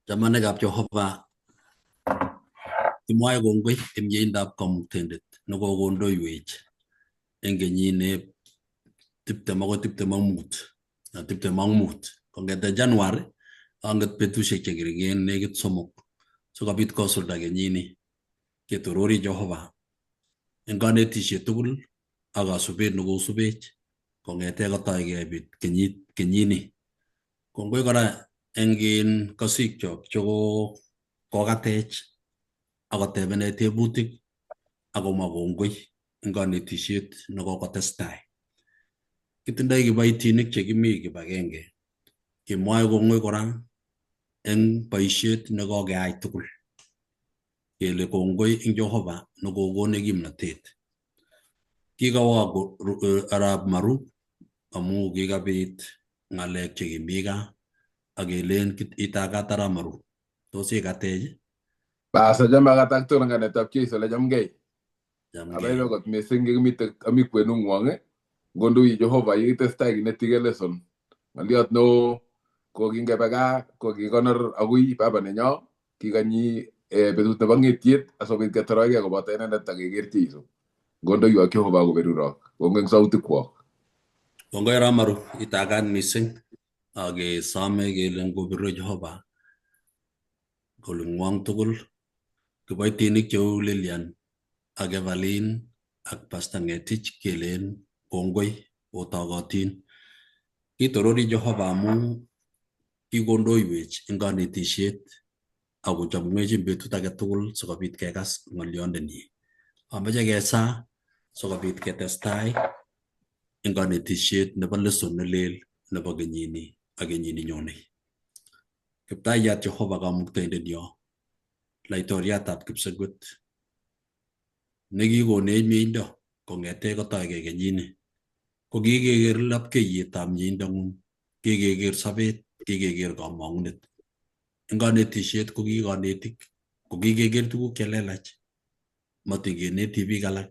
Chamanikab Jehova, kimwoe kongoi eng mieindab Kamuktaindet nekokondoiwech eng kenyit 20 akoi 25, 25 kongete January anget betusiek chekeringen nekit 3 sikobit kosulda kenyini. Ketorori Jehova eng konetisiet tugul ak kasubet nekosubech kongete kotoige kenyit kenyini. Kongoi kora eng kasikyok cheko kokatech akotebenech tebutik akomwa kongoi eng konetisiet nekokotestai. Kitindoi kiboitinik chekimi kibagenge. Kemwoe kongoi kora eng boisiet nekokeai tugul. Kele kongoi eng Jehova nekokonech kimnatet. Kikawa arap Maru amu kikabit ng'alek chekimi gaa ak kelen itakat arap Maru. Tos ikatech? Bas, achame akatak tugul eng kainetab Jesu ole chamgei. Abaibai kot missing yekimite ami kwenung'wong. Ngondoi Jehova yekitestai kinetigei lesson. Ng'oliot neo ko kingebe gaa ko kikonor akui baba nenyo kikanyi betut nebo ng'etiet asikobit ketoroigei koboto inendet ak keker Jesu. Ngondoiwok Jehova koberurok. Kongoi eng sautikwok. Kongoi arap Maru, itakat missing ak kesome kele ngobirwe Jehova koling'wong tugul kiboitinik cheu Lilian ak Evelyn ak Pastor Ngetich kelen kongoi otokotin. Kitorori Jehova amu kikondoiwech eng konetisiet akochomwech eng betut age tugul sikobit kekas ng'olyondenyi. Amoche kesaa sikobit ketestai eng konetisiet nebo lesson nelel nebo kenyini ak kenyini nyone. Kiptayat Jehova Kamuktaindenyo, laitoriatab Kipsengwet, nekikonech mieindo kong'ete kotoige kenyini. Ko kikeker lapkeiyetab mieindong'ung, kikeker sobet, kikeker kamong'unet. Eng konetisiet ko ki konetik, ko kikeker tuguk chelelach, matin keneti biik alak,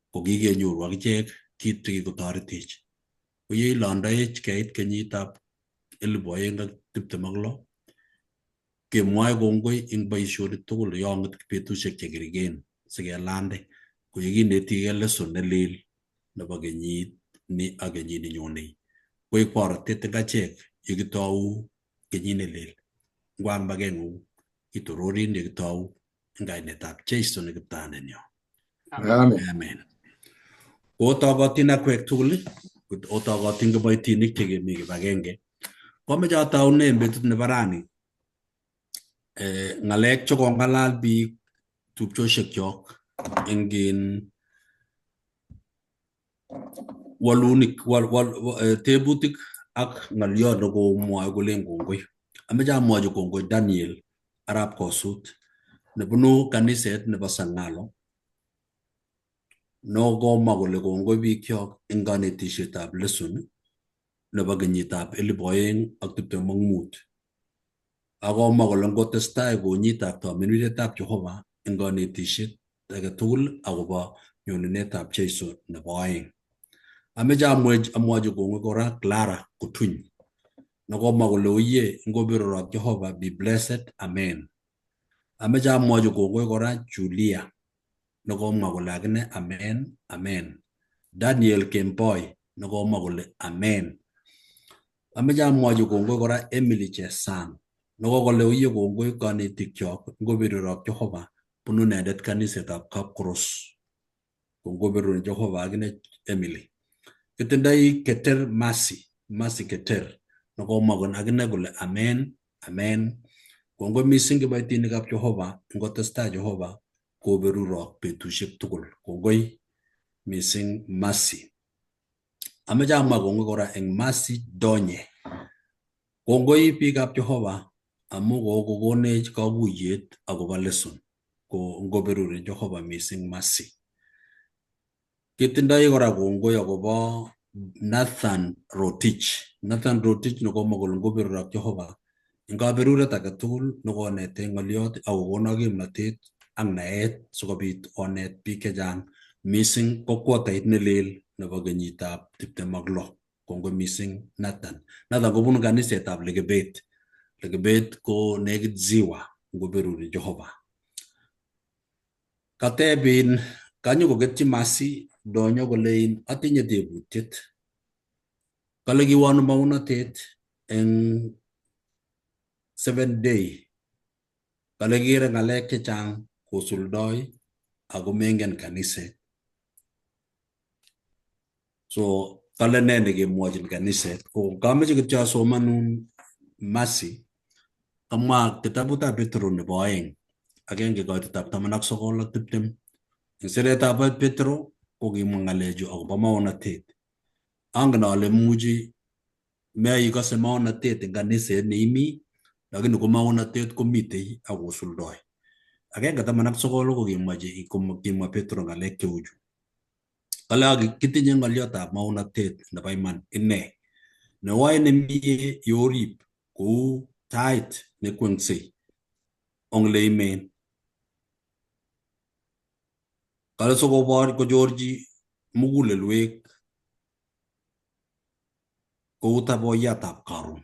ko kikenyoru akichek kit nekikotoretech. Ko yeilondoech keit kenyitab 2026, kemwoe kongoi eng boisionik tugul yong'et betusiek chekirigen sikelande ko yekinetigei lesson nelel nebo kenyit ni ak kenyit nenyone. Koek borotet eng achek yekitou kenyit nelel. Ngwam makeng'ung kitororin yekitou eng kainetab Jesu ne Kiptaindenyo. Amen. Amen. Otokotin akwek tugul, otokotin kiboitinik chekemi kibagenge. Komeche ataunen betut nebo rani ng'alek chekong'alal biik tupchoshekyok eng wolunik wal, wal, tebutik ak ng'olyot nekomwoe kolen kongoi. Ameche amwochi kongoi Daniel arap Kosut nebunu kaniset nebo Sang'alo nokomwa kole kongoi bikyok eng kanetisietab lesson nebo kenyitab 2025. Akomwa kole ngotestai konyitak tomenwitetab Jehova eng konetisiet age tugul akobo nyonunetab Jesu nebo oeng. Ameche amwochi kongoi kora Clara Kutuny nekomwa kole oye ngoberurok Jehova, be blessed, amen. Ameche amwochi kongoi kora Julia nekomwa kole akine amen, amen. Daniel Kemboi nekomwa kole amen. Ameche amwochi kongoi kora Emily Chesang nekokole oye kongoi konetikyok ngoberurok Jehova, bunu inendet kanisetab Kapkros. Kongoberur Jehova akine Emily. Kitindoi Keter Mercy, Mercy Keter nekomwa akine kole amen, amen. Kongoi missing kiboitinikab Jehova ngotestai Jehova koberurok betusiek tugul. Kongoi missing Mercy. Ameche amwa kongoi kora eng Mercy Donye. Kongoi biikab Jehova amu kokokonech kakuyet akobo lesson. Ko ngoberurin Jehova missing Mercy. Kitindoi kora kongoi akobo Nathan Rotich. Nathan Rotich nekomwa kole ngoberurok Jehova eng kaberuret age tugul nekonete ng'oliot akokono kimnatet ak naet sikobit onet biik chechang missing ko quartait nelel nebo kenyitab 26. Kongoi missing Nathan. Nathan kobunu kanisetab Lekebet. Le Kibet ko nekit Ziwa ngoberuri Jehova. Kateb kanyo koketyi Masi donyo kole atinye tebutiet. Kale kiwonu maunotet eng seven day. Kale kikere ng'alek chechang kosuldoi ako mengen kaniset. So kale ne nekemwochin kaniset. Ko kameche kityo asomanun Masi kamwa kitabutab Petro nebo 2 agenge koitetab 19 ak 20. Eng siretab Petro ko kimwa ng'alechu akobo maonatet. Angen ale imuchi meikose maonatet eng kaniset neimi, lakini ko maonatet komitei akosuldoi. 1:19 ko kimwa Petro ng'alek cheuchu. Kale ak kitinye ng'olyotab maonatet nebo iman ine. Newoe nemie yorib kou tait nekwengsei ong leimen. Kale sikobor kochorchi mugulelwek kou taboyatab karon.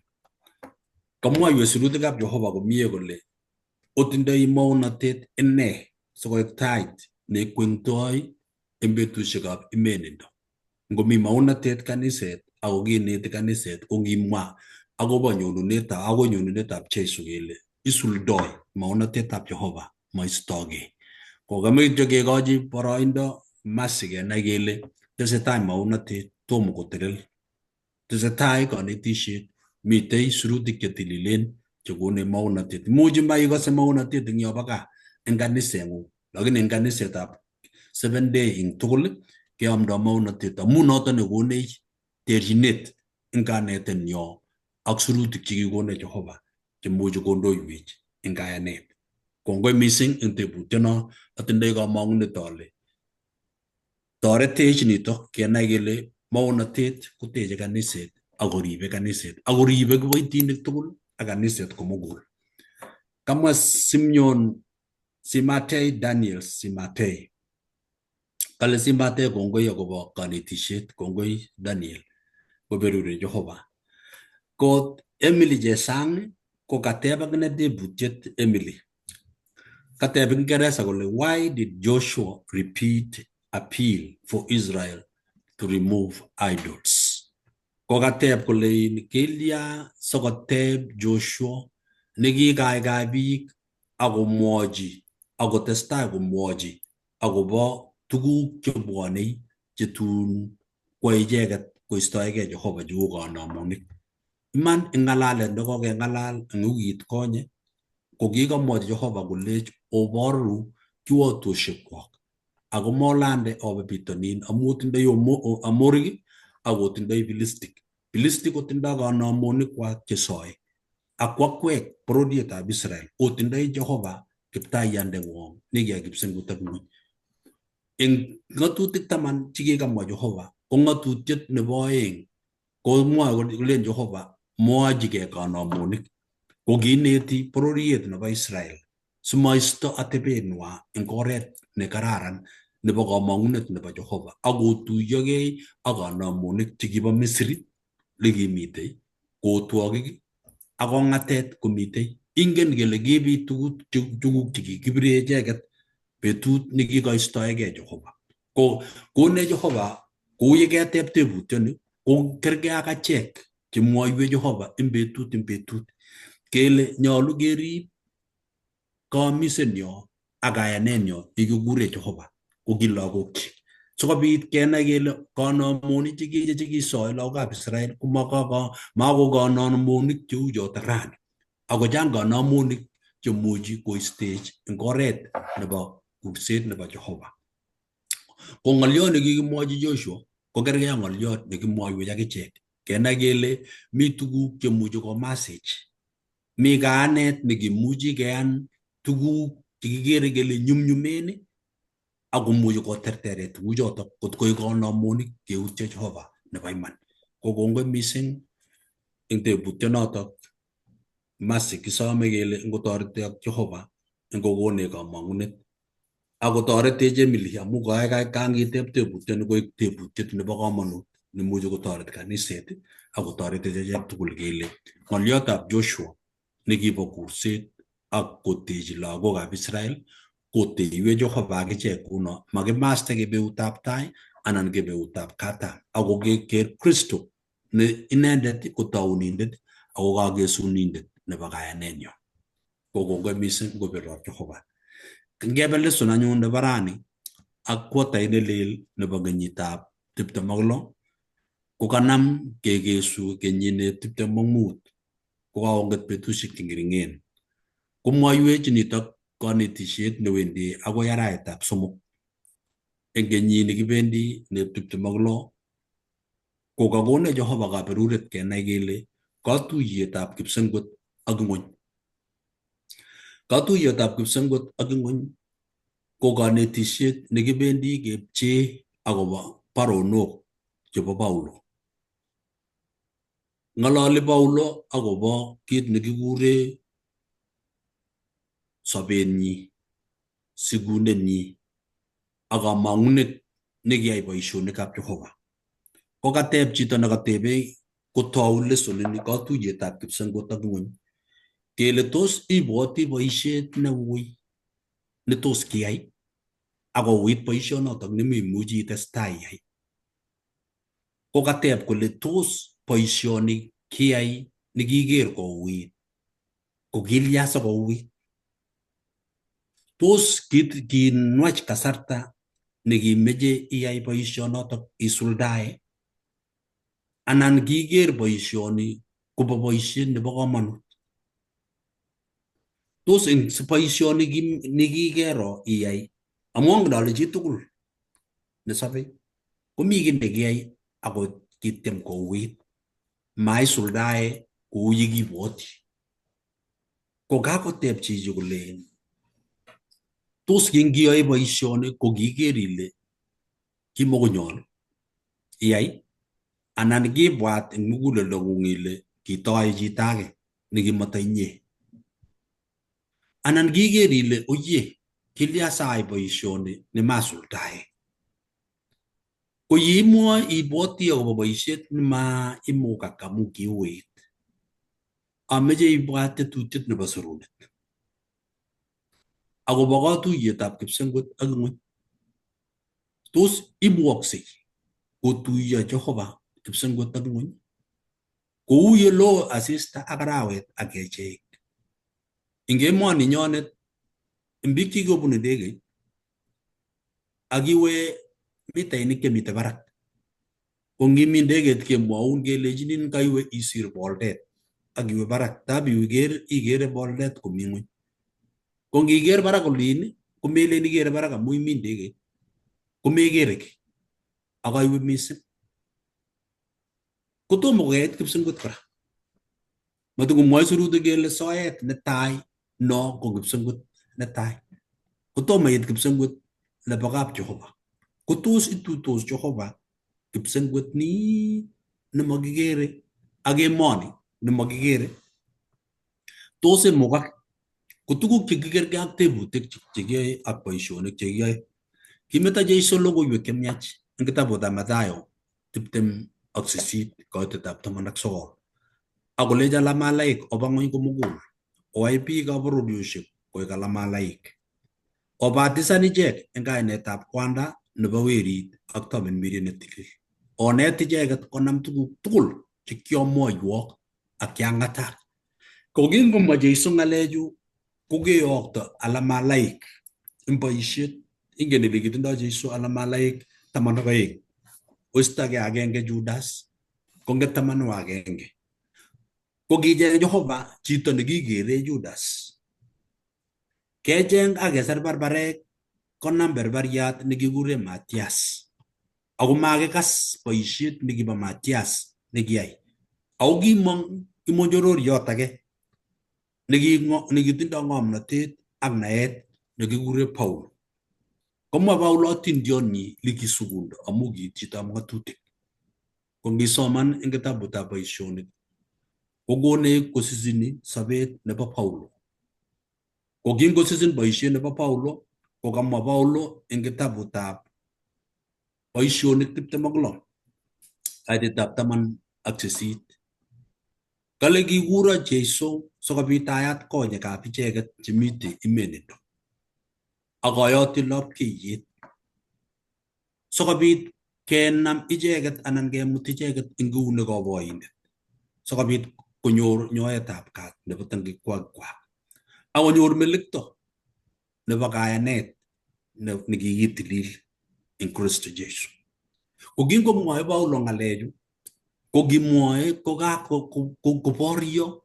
Kamwoiwech sirutikab Jehova komie kole otindoi maonatet ine sikoek tait nekwengtoi eng betusiekab imenindo. Ngomi maonatet kaniset ako kineti kaniset ko ngimwa akobo nyonunetab ako nyonunetab Jesu kele isuldoi maonatetab Jehova moistokei. Ko kameche kityo kekochi boroindo Masi kenai kele tesetai maonatet tomo kotelel. Tesetai konetisiet, mitei sirutik chetililen chekonech maonatet. Imuchi maikose maonatet eng yobo gaa eng kaniseng'ung, lakini eng kanisetab seven day eng tugul keamdoi maonatet amu noto nekonech terchinet eng kanetenyo ak sirutik chekikonech Jehova chemuchi kondoiwech eng kayanet. Kongoi mising eng tebutiono atindoi kamong'unet ale toretech nitok kenai kele maonatet koteche kaniset akoribe kaniset akoribe kiboitinik tugul ak kaniset komugul. Kamwa Simeon Simatei Daniel Simatei. Kale Simatei kongoi akobo kanetisiet, kongoi Daniel koberuri Jehova. Ko Emily Chesang ko kateb akine tebutiet Emily. Kateb eng Kiingereza kole why did Joshua repeat appeal for Israel to remove idols? Ko kateb kole kilya sikoteb Joshua nekikaikai biik akomwochi akotestai komwochi akobo tuguk chebwonei chetun kwai icheket koistoegei Jehova cheu kanamonik. Iman eng ng'alalet nekokeng'alal eng wikit konye ko kikamwochi Jehova kolech oboru kiwotoshekwak ako molande obe bitonin amu otindoi Amorik ak otindoi Filistik. Filistik kotindoi kanamonikwak chesoe ak kwakwek bororietab Israel otindoi Jehova kiptaiyandeng'wong nekiyai kipsengut ak ng'weny. Eng ng'atutik 10 chekikamwa Jehova ko ng'atutiet nebo 2 komwoe kolen Jehova mwochigei kanamonik ko kiineti bororiet nebo Israel simoisto atebetnywa eng oret nekararan nebo kamong'unet nebo Jehova ak kotuyogei ak kanamonik chekibo Misri lekimitei kotwogik ak kong'atet komitei. Ingen kele kibit tuguk chekikibire icheket betut nekikoistoegei Jehova. Ko konech Jehova kou yeketeb tebutioni ko kergei ak achek chemwoiwech Jehova eng betut kele nyolu kerib kamisenyo ak kayanenyo yekikure Jehova ko ki lagokchik. Sikobit kenai kele kanamonik chekiche chekisoe lagokab Israel ko mako kanamonik cheu chotok rani. Ako chang kanamonik chemuchi koistech eng oret nebo kurset nebo Jehova. Ko ng'oliot nekikimwochi Joshua ko kergei ak ng'oliot nekimwoiwech akichek. Kenai kele mi tuguk chemuchi komasech. Mi kaanet nekimuchi kean tuguk chekikere kele nyumnyumen akomuchi koterteret tuguchotok kot koik kanamonik keutye Jehova nebo iman. Ko kongoi mising eng tebutionotok Masi kisome kele ngotoreti ak Jehova eng kokonech kamong'unet akotoretech Emily amu kaikai kangiteb tebutioni koik tebutiet nebo komonut nemuchi kotoret kaniset akotoretech achek tugul kele ng'oliotab Joshua Nekibo kurset ak kotechi lagokab Israel koteiwech Jehova akichek kuno makimaste kebeutab tai anan kebeutab katam ako keker Kristo ne inendet ko tounindet ako kakesunindet nebo kayanenyo. Ko kongoi mising ngobirot Jehova. Ngebe lesson anyun nebo rani ak kwotait nelel nebo kenyitab 26 kokanam kekesu kenyit ne 25 kokakonget betusiek cheng'eringen. Komwoiwech nitok konetisiet newendi akoi arawetab 3 eng kenyit nekibendi ne 26 kokakonech Jehova kaberuret kenai kele katuiyetab kipsengwet ak ng'wony. Katuiyetab kipsengwet ak ng'wony ko konetisiet nekibendi kepchee akobo baronok chebo Paulo. Ng'ololi Paulo akobo kit nekikure sobenyi, sikunenyi ak kamang'unet nekiyai boisionikab Jehova. Ko kateb chito nekatebe kotou lesson ini katuiyetab kipsengwet ak ng'wony kele tos ibwoti boisiet neui netos kiyai akouit boisionotok nememuchi itestai iyai. Ko kateb kole tos boisioni kiyai nekiker kouit ko kilya sikouit. Tos kinwach kasarta nekimeche iyai boisionotok isuldae anan kiker boisioni kobo boisiet nebo komonut. Tos eng boisioni nekikero iyai amu angen ale chitugul nesobei komi kiy nekiyai ako kityem kouit maisuldae kou yekibwoti. Ko kakoteb chichi kole tos kingiyoe boisioni ko kiker ile kimokonyolu iyai anan kibwat eng muguleldong'ung ile kitoe chito age nekimoto inye. Anan kiker ile oye kilya saai boisioni nemasuldae. Ko yeimwoe ibwoti akobo boisiet nemaimukak amu kiuit, ameche ibwat tetutiet nebo serunet akobo katuiyetab kipsengwet ak ng'wony. Tos imukoksei kotuiyo Jehova kipsengwet ak ng'wony kou yeloo asista ak arawet ak kecheik. Eng emoni nyonet eng biik chekikobun ndegeit ak iwe mitainik chemite barak ko ngimi ndegeit kemwoun kelechinin kaiwe isir boldet ak iwe barak tab iker ikere boldet komi ng'weny. Ko ngiker barak olin komelen ikere barak amu imi ndegeit komekere kiy ak kaiwe mising. Kotomo koyait kipsengwet kora. Matikomwoe sirutik kele soet netai no ko kipsengwet netai. Kotomo iit kipsengwet nebo kap Jehova. Kotos ituitos Jehova kipsengwet ni nemakikere ak emoni nemakikere. Tos imukak ko tuguk chekikergei ak tebutik chekiyoe ak boisionik chekiyoe. Kimeto Jesu logoiwek chemiach eng kitabutab Mathayo 28 koitetab 19 akolech alamalaik oba ng'wony komugul oai biikab bororiosiek koek alamalaik. Obatisan ichek eng kainetab Kwanda nebo werit ak Tamirmiriet netilil. Onet icheket konam tuguk tugul che kiamwoiwok ak kiang'atak. Ko kingomwa Jesu ng'alechu kokeyokto alamalaik eng boisiet. Ingen ile kitindoi Jesu alamalaik 12. Koistogei agenge Judas kong'et 11. Ko kicheng Jehova chito nekikere Judas. Kecheng ak kesar barbarek konam berberiat nekikure Matias. Ako makikas boisiet nekibo Matias nekiyai. Ako kimong kimonjororiot age nekitindoi ng'omnotet ak naet nekikure Paul. Komwa Paul atindionyi likisukundo amu ki chitab ng'atutik. Ko ngisoman eng kitabutab boisionik kokonech kosisini sobet nebo Paulo. Ko kingosisin boisiet nebo Paulo ko kamwa Paulo eng kitabutab boisionik 26 kaitetab 18. Kale kikuro Jeiso sikobit ayat konyekab icheket chemite imenindo ak ayotyi lapkeiyet sikobit kenam icheket anan kemut icheket eng eunek koboindet sikobit konyor nyoetab kat nebo tengekwakwak ak konyor melekto nebo kayanet nekikitilil eng Kristo Jesu. Ko kingomwoe Paulo ng'alechu ko kimwoe koborio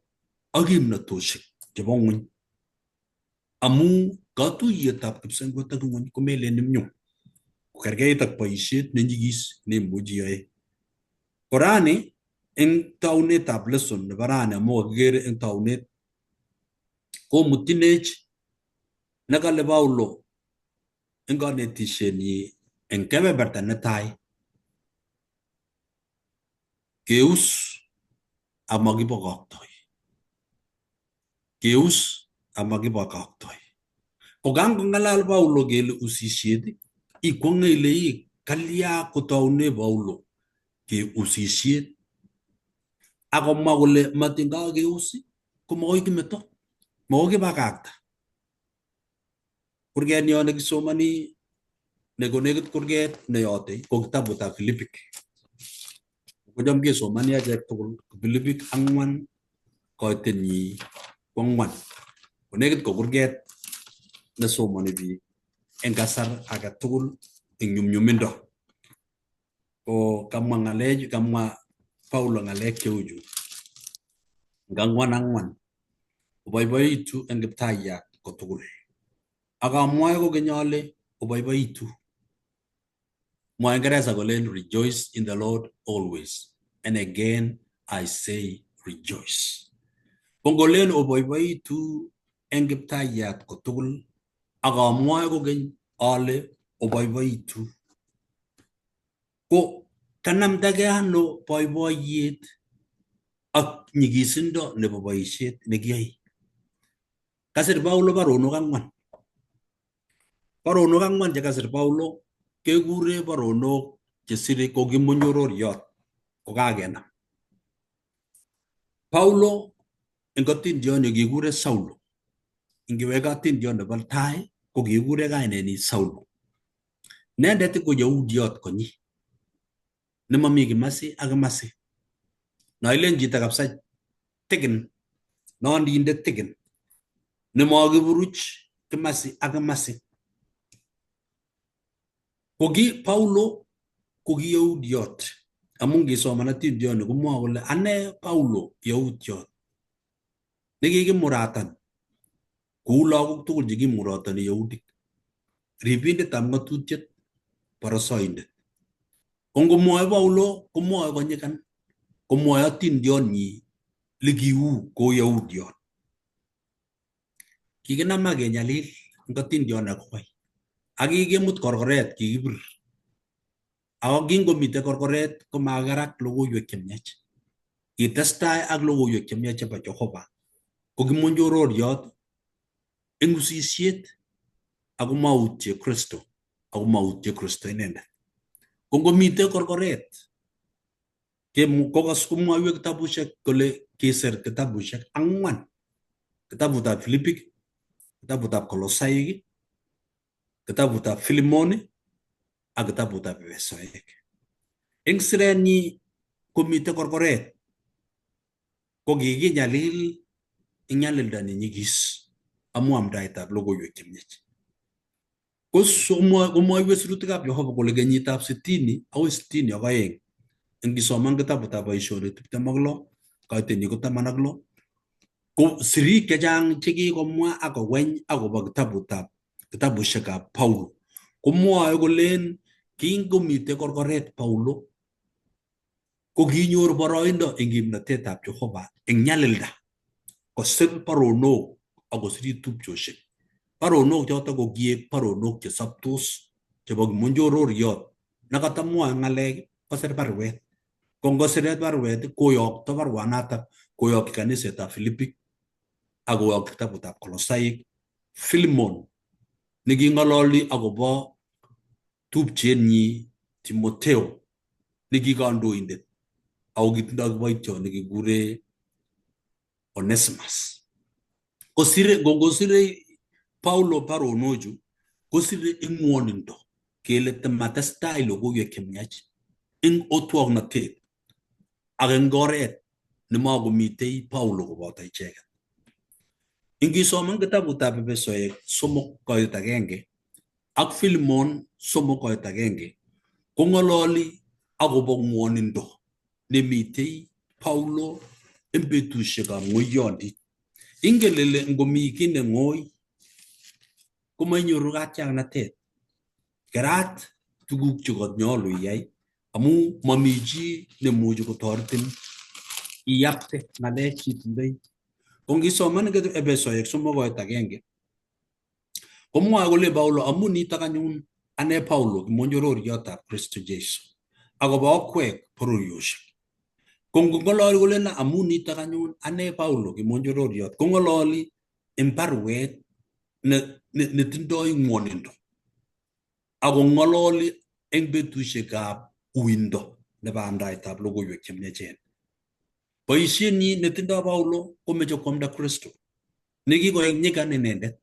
ak kimnatoshek chebo ng'weny amu katuiyetab kipsengwet ak ng'weny komelen nyumnyum kokerkeit ak boisiet nenyigis neimuchi iyoe. Ko rani eng taunetab lesson nebo rani amu kakikere eng taunet komutinech nekale Paulo eng kanetishenyi eng kebeberta netai keus amakibokoktoi. Keus amakibokoktoi. Ko kangong'alal Paulo kele usisiet ikwong'e ile ii kalya kotoune Paulo keusisiet akomwa kole matin kakeus komakoi kimeto makoi kibakakta. Kurget nyo nekisomoni nekonekit kurget neyote ko kitabutab Filipik. Kocham kesomoni achek tugul Filipik 4 koitenyi ko 4. Konekit ko kurget nesomoni biik eng kasar age tugul eng nyumnyumindo. Ko kamwa ng'alek, kamwa Paulo ng'alek cheuchu eng 4:4 oboiboitu eng kiptayat kotugul. Ak amwoe kokeny ale oboiboitu. Mwae Ingeresa kolen rejoice in the Lord always and again I say rejoice. Ko ngolen oboiboitu eng kiptayat kotugul ak amwoe kokeny ale oboiboitu. Ko kanamdagei ano boiboiyet ak nyigisindo nebo boisiet nekiyoe. Kasir Paulo baronok 4. Baronok 4 chekasir Paulo kekure baronok chesire ko kimonyororiot kokakenam. Paulo eng atindiot kikure Saulo. Ingiwek atindiot nebo tai ko kikure kainenyi Saulo. Inendet ko Yahudiot konyi nemomi kimasi ak kimasi. Noilen chito kabisa tikin, nondindet tikin nemokiburuch kimasi ak kimasi. Ko ki Paulo ko ki Yahudiot amun ngisoman atindioni komwoe kole ane Paulo Yahudiot nekikimuratan kou lagok tugul chekimurotoni Yahudik, ribindetab ng'atutiet, borosoindet. Ko ngomwoe Paulo komwoe konyikan, komwoe atindionyi likiu ko Yahudiot. Kikinamak kenyalil eng atindiot nekoi ak kikimut korkoret kikibir. Ako kingomite korkoret komakerak logoiwek chemiach. Kitestai ak logoiwek chemiach chebo Jehova. Ko kimonjororiot eng usisiet ako mautye Kristo ako mautye Kristo inendet. Ko ngomite korkoret kokas komwoiwek kitabushek kole kisir kitabushek 4. Kitabutab Filipik, kitabutab Kolosaik, kitabutab Filimoni ak kitabutab Efesoek. Eng sirenyi komite korkoret ko kikinyalil eng nyalilda nenyigis amu amdaetab logoiwek chemiach. Ko komwoiwech sirutikab Jehova kole kenyitab 60 akoi 62 ingisoman kitabutab Boisionik 26 koitenyi ko 16 ko sirik chechang chekikomwa ak koweny akobo kitabushekab Paulo komwoe kolen kingomite korkoret Paulo ko kinyor boroindo eng kimnatetab Jehova eng nyalilda kosir baronok ak kosir tupchosiek. Baronok chotok ko kiek baronok chesoptos chebo kimonjororiot nekatamwoe ng'alek kosir baruet. Ko ngosiret baruet koyokto baruanatak koyokyi kanisetab Filipik ak koyokyi kitabutab Kolosaik Filimon neking'ololi akobo tupchenyi Timoteo neki kandoindet ako kitindoi kiboityo nekikure Onesimus. Kosire ngosire Paulo baronochu kosire eng ngwonindo kele matestai logoiwek chemiach eng otwoknotet ak eng oret nemakomitei Paulo koboto icheket. Ingisoman kitabutab Efesoek 3:1 ak Filimon 3:1 kong'ololi akobo ngwonindo nemitei Paulo eng betusiekab ng'oiyondit. Ingen ile ngomi kiy neng'oi komainyoru katiaknatet. Kerat tuguk chekanyolu iyai amu mami chi nemuchi kotoretin iyapte ng'alek chitindoi. Ko ngisoman Efesoek 3:1 komwoe kole Paulo amu nitok anyun ane Paulo kimonjororiotab Kristo Jesu akobo okwek bororiosiek. Ko ngong'ololi kole amu nitok anyun ane Paulo kimonjororiot kong'ololi en baruet netindoi ng'wonindo ako ng'ololi eng betusiekab uindo nebo amdaetab logoiwek chemiachen. Boisienyi netindoi Paulo komeche koamda Kristo nekikoek nyikan inendet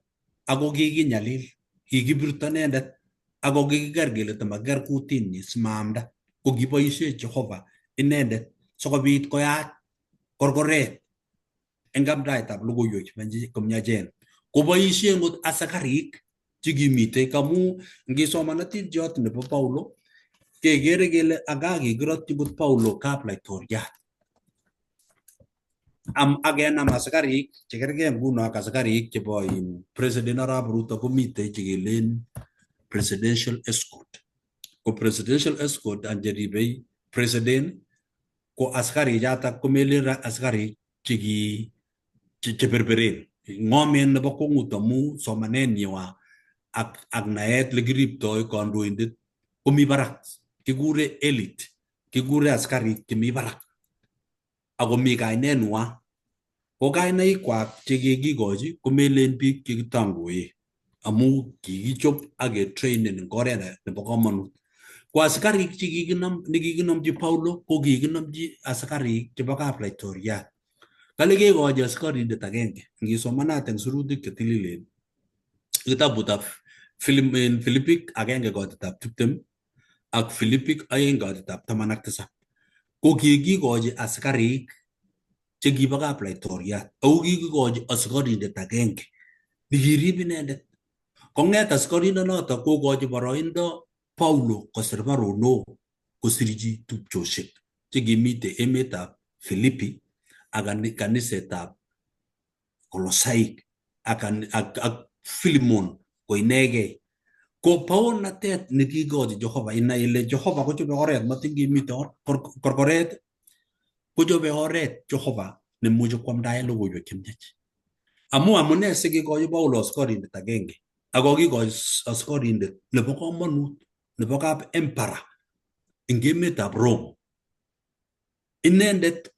ako kikinyalil, kikibirto inendet ako kikiker kele tamakiker kutinyi simaamda. Ko kiboisie Jehova inendet sikobit koyat korkoret eng amdaetab logoiwek chemiachen. Koboisie ngot asikarik chekimitei amu ngisoman atindiot nebo Paulo kekere kele anga kikirotyi ngot Paulo kaplaitoriat akenam asikarik chekerkei nguno ak asikarik chebo President Arap Ruto komitei chekelen presidential escort. Ko presidential escort an cheribei president ko asikarik chotok komelen asikarik cheberberen. Ng'omen nebo kwong'ut amu somanenywa ak naet lekiriptoi kandoindet komi barak. Kikure elite, kikure asikarik chemi barak. Ako mi kainenwa. Ko kainaikwak chekikikochi komelen biik chekitangoe amu kikichop ak ketrainen eng oret nebo komonut. Ko asikarik nekikinomchi Paulo ko kikinomchi asikarik chebo kaplaitoriat. Kale kekochi asikarindet agenge. Ngisomanat eng sirutik chetililen kitabutab Filipik 1:20 ak Filipik 2:17 ko kikikochi asikarik chekibo kaplaitoriat ako kikikochi asikarindet agenge nekirib inendet. Kong'et asikarindet kokochi boroindo Paulo kosir baronok kosirchi tupchosiek chekimite emetab Filipi ak kanisetab Kolosaik ak Filimon ko inegei. Ko baornatet nekikochi Jehova inai ile Jehova kochobe oret matin kimite korkoret kochobe oret Jehova nemuchi kwamdaen logoiwek chemiach. Amu amune sikikochi Paulo askarindet agenge ako kikochi askarindet nebo komonut nebo kap emperor eng emetab Rome. Inendet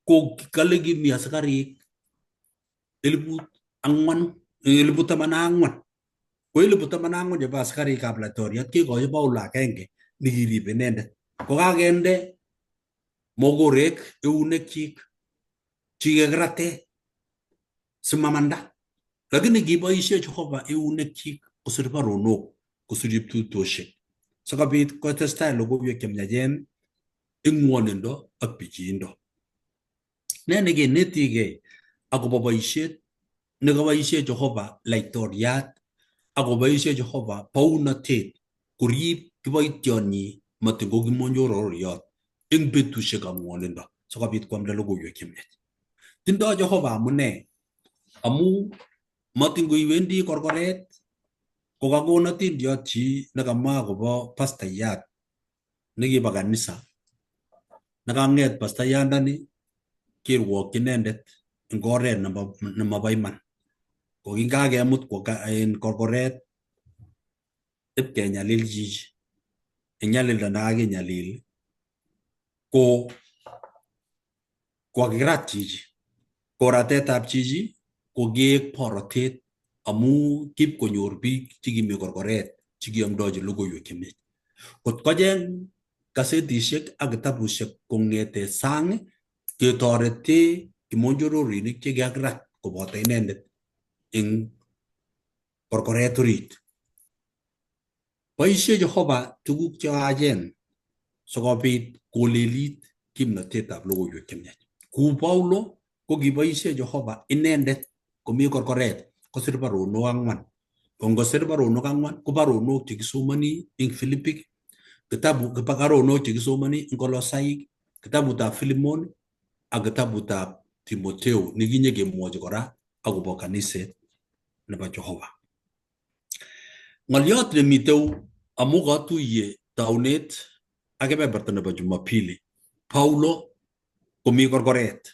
ko kale kimi asikarik 4,000 14,000. Ko 14,000 chebo asikarikab laitoriat kekochi Paulo agenge nekiribe inendet. Ko kakende mokorek eunekyik chikikirate simamanda. Lakini kiboisie Jehova eunekyik kosir baronok kosir kiptutoshek sikobit kotestai logoiwek chemiachen eng ng'wonindo ak pichiindo. Ne nekenetikei akobo boisiet nekaboisie Jehova laitoriat akoboisie Jehova bounotet korib kiboitionyi matin ko kimonjororiot eng betusiekab ng'wonindo sikobit koamda logoiwek chemiach. Tindoi Jehova amune amu matin koiwendi korkoret kokakon atindiot chi nekamwa akobo pastayat nekibo kanisa nekang'et pastayandani kirwokyi inendet eng oret nemobo iman. Ko kingakemut kwo en korkoret ipkenyalil chichi. Eng nyalilda nekakinyalil ko kokakirat chichi. Ko ratetab chichi ko kiek borotet amu kipkonyor biik chekimi korkoret chekiamdochi logoiwek chemiach. Kot kocheng kasetisiek ak kitabusiek kong'ete sang ketorete kimonjororinik chekiakirat koboto inendet eng korkoret orit. Boisie Jehova tuguk cheyachen sikobit kolelit kimnotetab logoiwek chemiach. Kou Paulo ko kiboisie Jehova inendet komi korkoret kosir baronok ang'wan. Ko ngosir baronok ang'wan ko baronok chekisomoni eng Filipik, kitabu baronok chekisomoni eng Kolosaik, kitabutab Filimon ak kitabutab Timoteo nekinyekemwochi kora akobo kaniset nebo Jehova. Ng'oliot nemiteu amu katuiye taunet ak kebeberta nebo Jumapili, Paulo komi korkoret.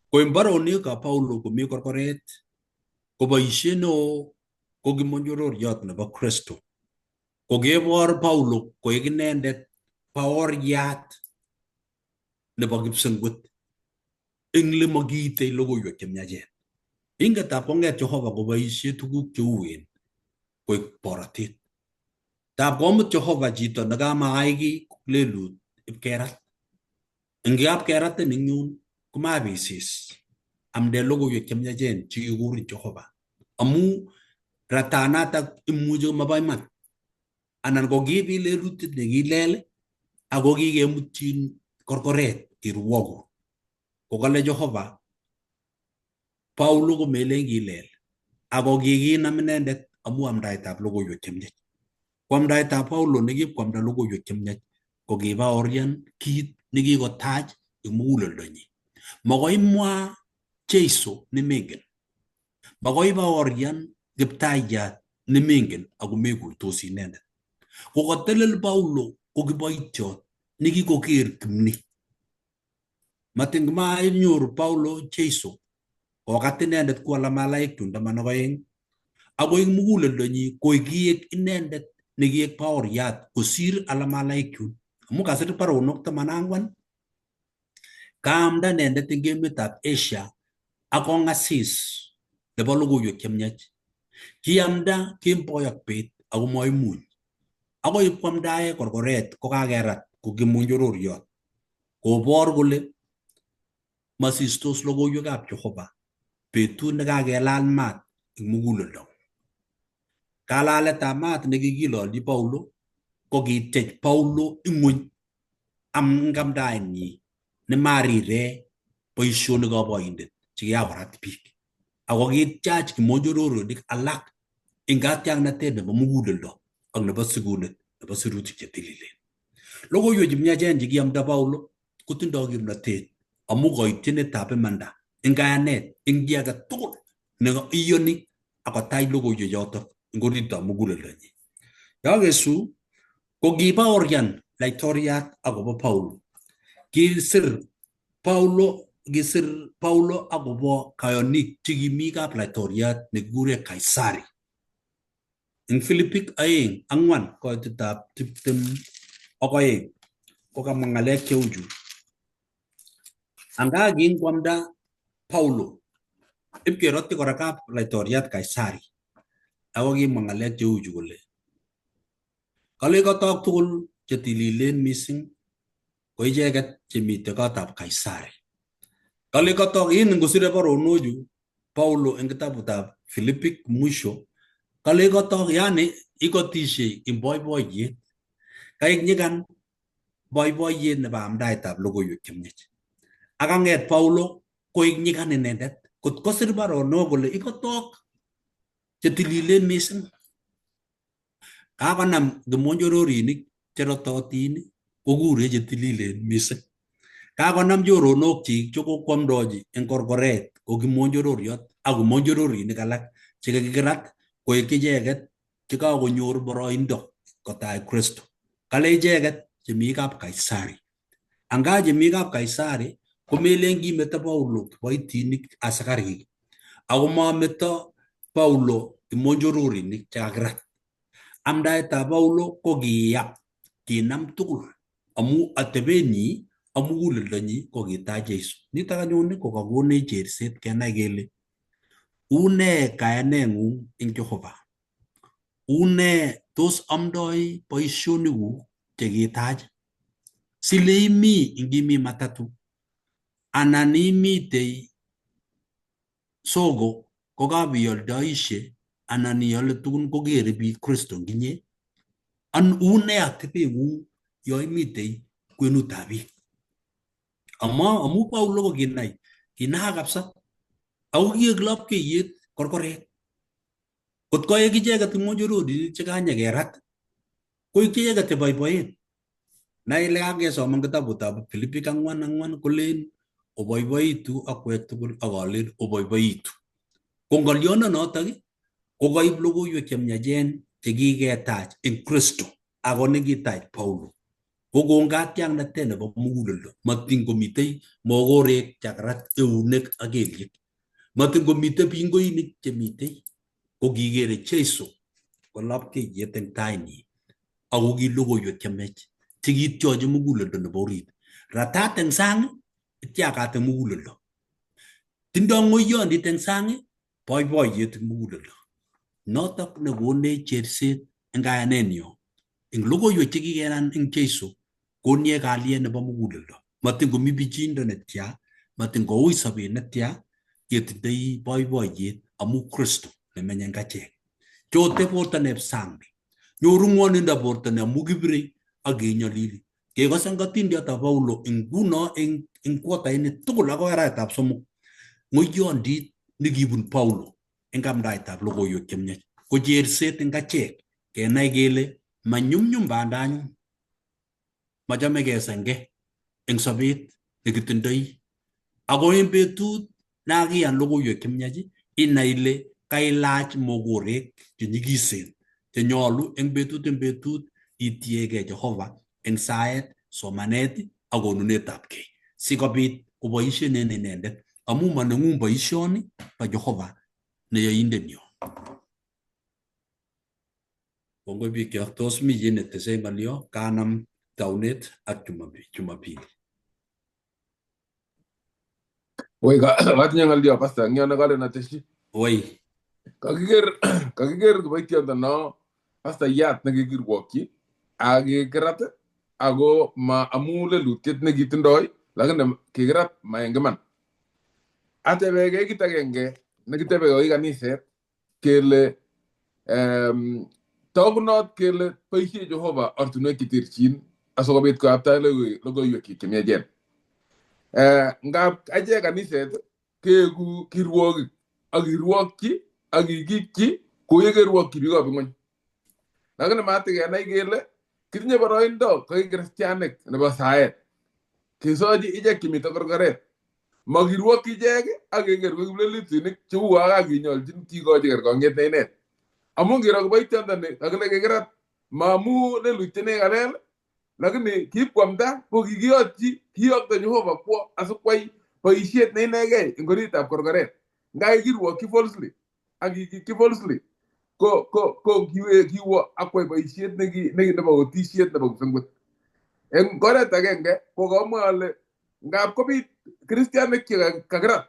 Ko eng baronikab Paulo komi korkoret, ko boisiet neo ko kimonjororiot nebo Kristo. Kokebor Paulo koek inendet baoriat nebo kipsengwet eng lemokiitei logoiwek chemiachen. Ingetab kong'et Jehova koboisie tuguk cheuen koek borotet. Tab komut Jehova chito nekamayai kiy lelut ipkerat. Eng kapkeratin eng yun komabisis amde logoiwek chemiachen chekikurin Jehova. Amu ratanatak imuchi komabo iman anan ko kibi lelutiet nekilel ako kikemutchin korkoret kirwoku. Kokale Jehova Paulo komelen kilel ako kikinam inendet amu amdaetab logoiwek chemiach. Ko amdaetab Paulo nekipkoamda logoiwek chemiach ko kibaorian kit nekikotach eng muguleldonyi. Makoi imwa Jeiso nemengen. Makoi baorian kiptayat nemengen ako mekuitosi inendet. Kokatelel Paulo ko kiboitiot nekikoker kimni. Matin mainyoru Paulo Jeiso kokat inendet kwala malaik chun 12 ako eng muguleldonyi kokiek inendet nekiek baoriat kosir ala malaik chun. Amu kasir baronok 14 kaamda inendet eng emetab Asia ak kong'asis nebo logoiwek chemiach. Kiamda kemboi ak bet ako maimuny. Akoi ipkwamdae korkoret kokakerat ko kimonjororiot. Kobor kole masistos logoiwekab Jehova betut nekakelal maat eng muguleldo. Kalaletab maat nekikilolji Paulo ko kitech Paulo ing'weny eng amdaenyi nemarire boisionikab oindet chekikakorat biik. Ako kitiach kimonjororonik alak eng katiaknatet nebo muguleldo ak nebo sikunet nebo sirutik chetililen. Logoiwek chemiachen chekiamda Paulo kotindoi kimnotet amu koityinetab imanda eng kayanet eng chi age tugul neiyoni akotach logoiwek chotok eng oritab muguleldonyi. Yokesu ko kibaorian laitoriat akobo Paulo. Kisir Paulo akobo kayonik chekimi kap laitoriat nekikure Kaisari. Eng Filipik 2:4 koitetab 22 kokamwa ng'alek cheuchu. Anga kinkwamda Paulo ipkerotyi kora kap laitoriat Kaisari ako kimwa ng'alek cheuchu kole kale kotok tugul chetililen mising ko icheket chemitei kotab Kaisari. Kale kotok in ngosire baronochu Paulo eng kitabutab Filipik mwisho kale kotok yani ikotishe eng boiboiyet kaek nyikan boiboiyet nebo amdaetab logoiwek chemiach. Ak ang'et Paulo koek nyikan inendet kot kosir baronok kole ikotok chetililen mising. Kakonam kimonjororinik cherototin kokure chetililen mising. Kakonam choronokchik chekokwamdochi eng korkoret ko kimonjororiot ak kimonjororinik alak chekakirat koek icheket chekakonyor boroindo kotai Kristo. Kale icheket chemi kap Kaisari. Anga chemi kap Kaisari komelen kimeto Paulo kiboitinik asikarik ako mameto Paulo kimonjororinik chekakirat. Amdaetab Paulo ko kiyap kinam tugul amu atebenyi ak muguleldonyi ko kitach Jeiso. Nitok anyun ko kakonech cherset kenai kele une kayaneng'ung eng Jehova. Une tos amdoi boisionikuk chekitach? Sile imi ingimi matatu Anan imitei soko kokabioldoishe anan iole tugun kokere biik Kristo eng inye. An une atebeng'ung yo imitei kwenutab biik? Ama amu Paulo ko kinai, kinaa kabisa ako kiek lapkeiyet korkoret. Kot koek icheket kipng'ochororinik chekanyekerat, koik icheket cheboiboen. Nai ile kakesoman kitabutab Filipik 4:4 kolen oboiboitu akwek tugul ak alen oboiboitu. Ko ng'oliondo notok ko kaib logoiwek chemiachen chekiketach eng Kristo ako nekitach Paulo. Kokon katiaknatet nebo muguleldo matin komitei mokorek chekarat eunek ak kelyek. Matin komitei pingoinik chemitei ko kikere Jesu ko lapkeiyet eng tainyi ako ki logoiwek chemiach chekityochi muguleldo nebo orit. Ratat eng sang, ityakat eng muguleldo. Tindoi ng'oyondit eng sang, boiboiyet eng muguleldo. Notok nekonech cherset eng kayanenyo eng logoiwek chekikenan eng Jesu koniech kalyet nebo muguleldo. Matin komi pichiindo netya, matin koui sobet netya, ketindoi boiboiyet amu Kristo nemenye eng achek. Chote borto neb sang. Nyoru ng'wonindo borto ne amu kibirei ak kenyolili. Kekose eng atindiotab Paulo nguno eng kwotaini tugul akoi arawetab somok. Ng'oyondit nekibun Paulo eng amdaetab logoiwek chemiach ko cherset eng achek kenai kele manyumnyum bandanyun. Machame kesenge eng sobet nekitindoi. Ako eng betut nekakiyan logoiwek chemiach inai ile kailach mokorek chenyikisen chenyolu eng betut itiegei Jehova eng saet, somanet ak konunetab kei sikobit koboisien en inendet amu maneng'ung boisioni bo Jehova neyoindenyo. Kongoi bikyok, tos mi chi netesei ng'olyo? Kanam taunet ak Jumapili. Woi, katinye ng'olyo pastor, ng'yo nekalen ateshi. Woi. Kakiker kiboitiondono pastoyat nekikirwokyi ak kikirat ako ma amu lelutiet nekitindoi lakini kikirat ma eng iman. Atebekei kit agenge nekitebe koi kaniset kele togunot kele boisie Jehova ortinwek cheterchin asikobit koyapta logoiwekyik chemiachen. Ngap achek kaniset keeku kirwogik ak kirwokyi ak kikikyi kou yekerwokyi biikab ing'weny. Lakini matikenai kele kitinye boroindo koik kristianik nebo saet kesochi ichek chemiten korkoret. Makirwokyi ichek ak keker koik kiplelutinik cheuo kakinyoljin kikochi kerkong'et ne inet. Amun ngiro kiboitiondoni kakile kikirat maamu lelutiet nekikalel lakini kiipkwamta ko kikiyotyi kiyokto Jehova kwo asikwai boisiet ne inegei eng oritab korkoret. Nga kikirwokyi falsely ak kikikyi falsely ko kiwo akwai boisiet nebo otisiet nebo kipsengwet. Eng oret agenge ko kamwa ale ngap kobit kristianik che kakirat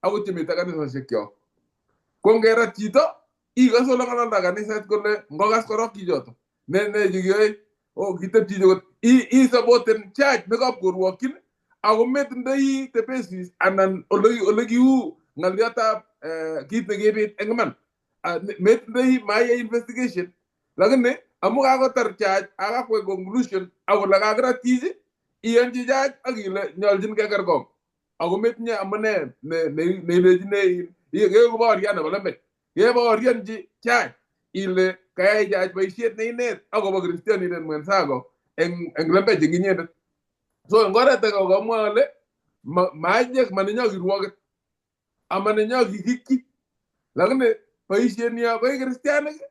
akot chemiten kanisosiekyok. Ko ngerat chito ikose ole ng'alalda kaniset kole ngokas korok chichoto ne chekiyoe o kiteb chicho kot isupporten church nekapkorwokyin ako metindoi the basis anan ole kiu ng'oliotab kit nekibit eng iman. Metindoi mayai investigation lakini amu kakotar church ak kakwai conclusion akole kakirat chichi iyonchi church ak ile nyoljin kekerkong ako metinye amune neilechini kekobaorian nebo lembech kebaorionchi church ile kayai church boisiet neinet akobo kristianindet mwenzako eng lembech eng inyendet. So eng oret age kokamwa ale maachek manenyo kirwoket ama nenyo kikikyi lakini boisienyo koik kristianik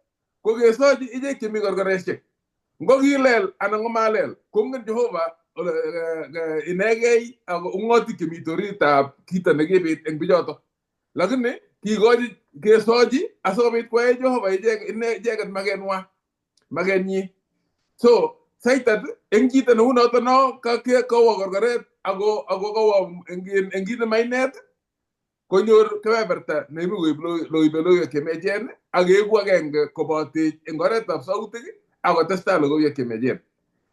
ko kesochi ichek chemi korkoreshek. Ngo kilel anan ngo malel kongen Jehova inegei ako ung'otik chemiten oritab kito nekibit eng bichoto. Lakini kikochi kesochi asikobit koyai Jehova icheket makenwa makenyi. So saitat eng chito neu noto no kawo korkoret ako kawo eng kit nemainet konyor kebeberta neimuch koib logoiwek chemiachen ak keeku agenge kobotech eng oretab sautik ak kotestai logoiwek chemiachen.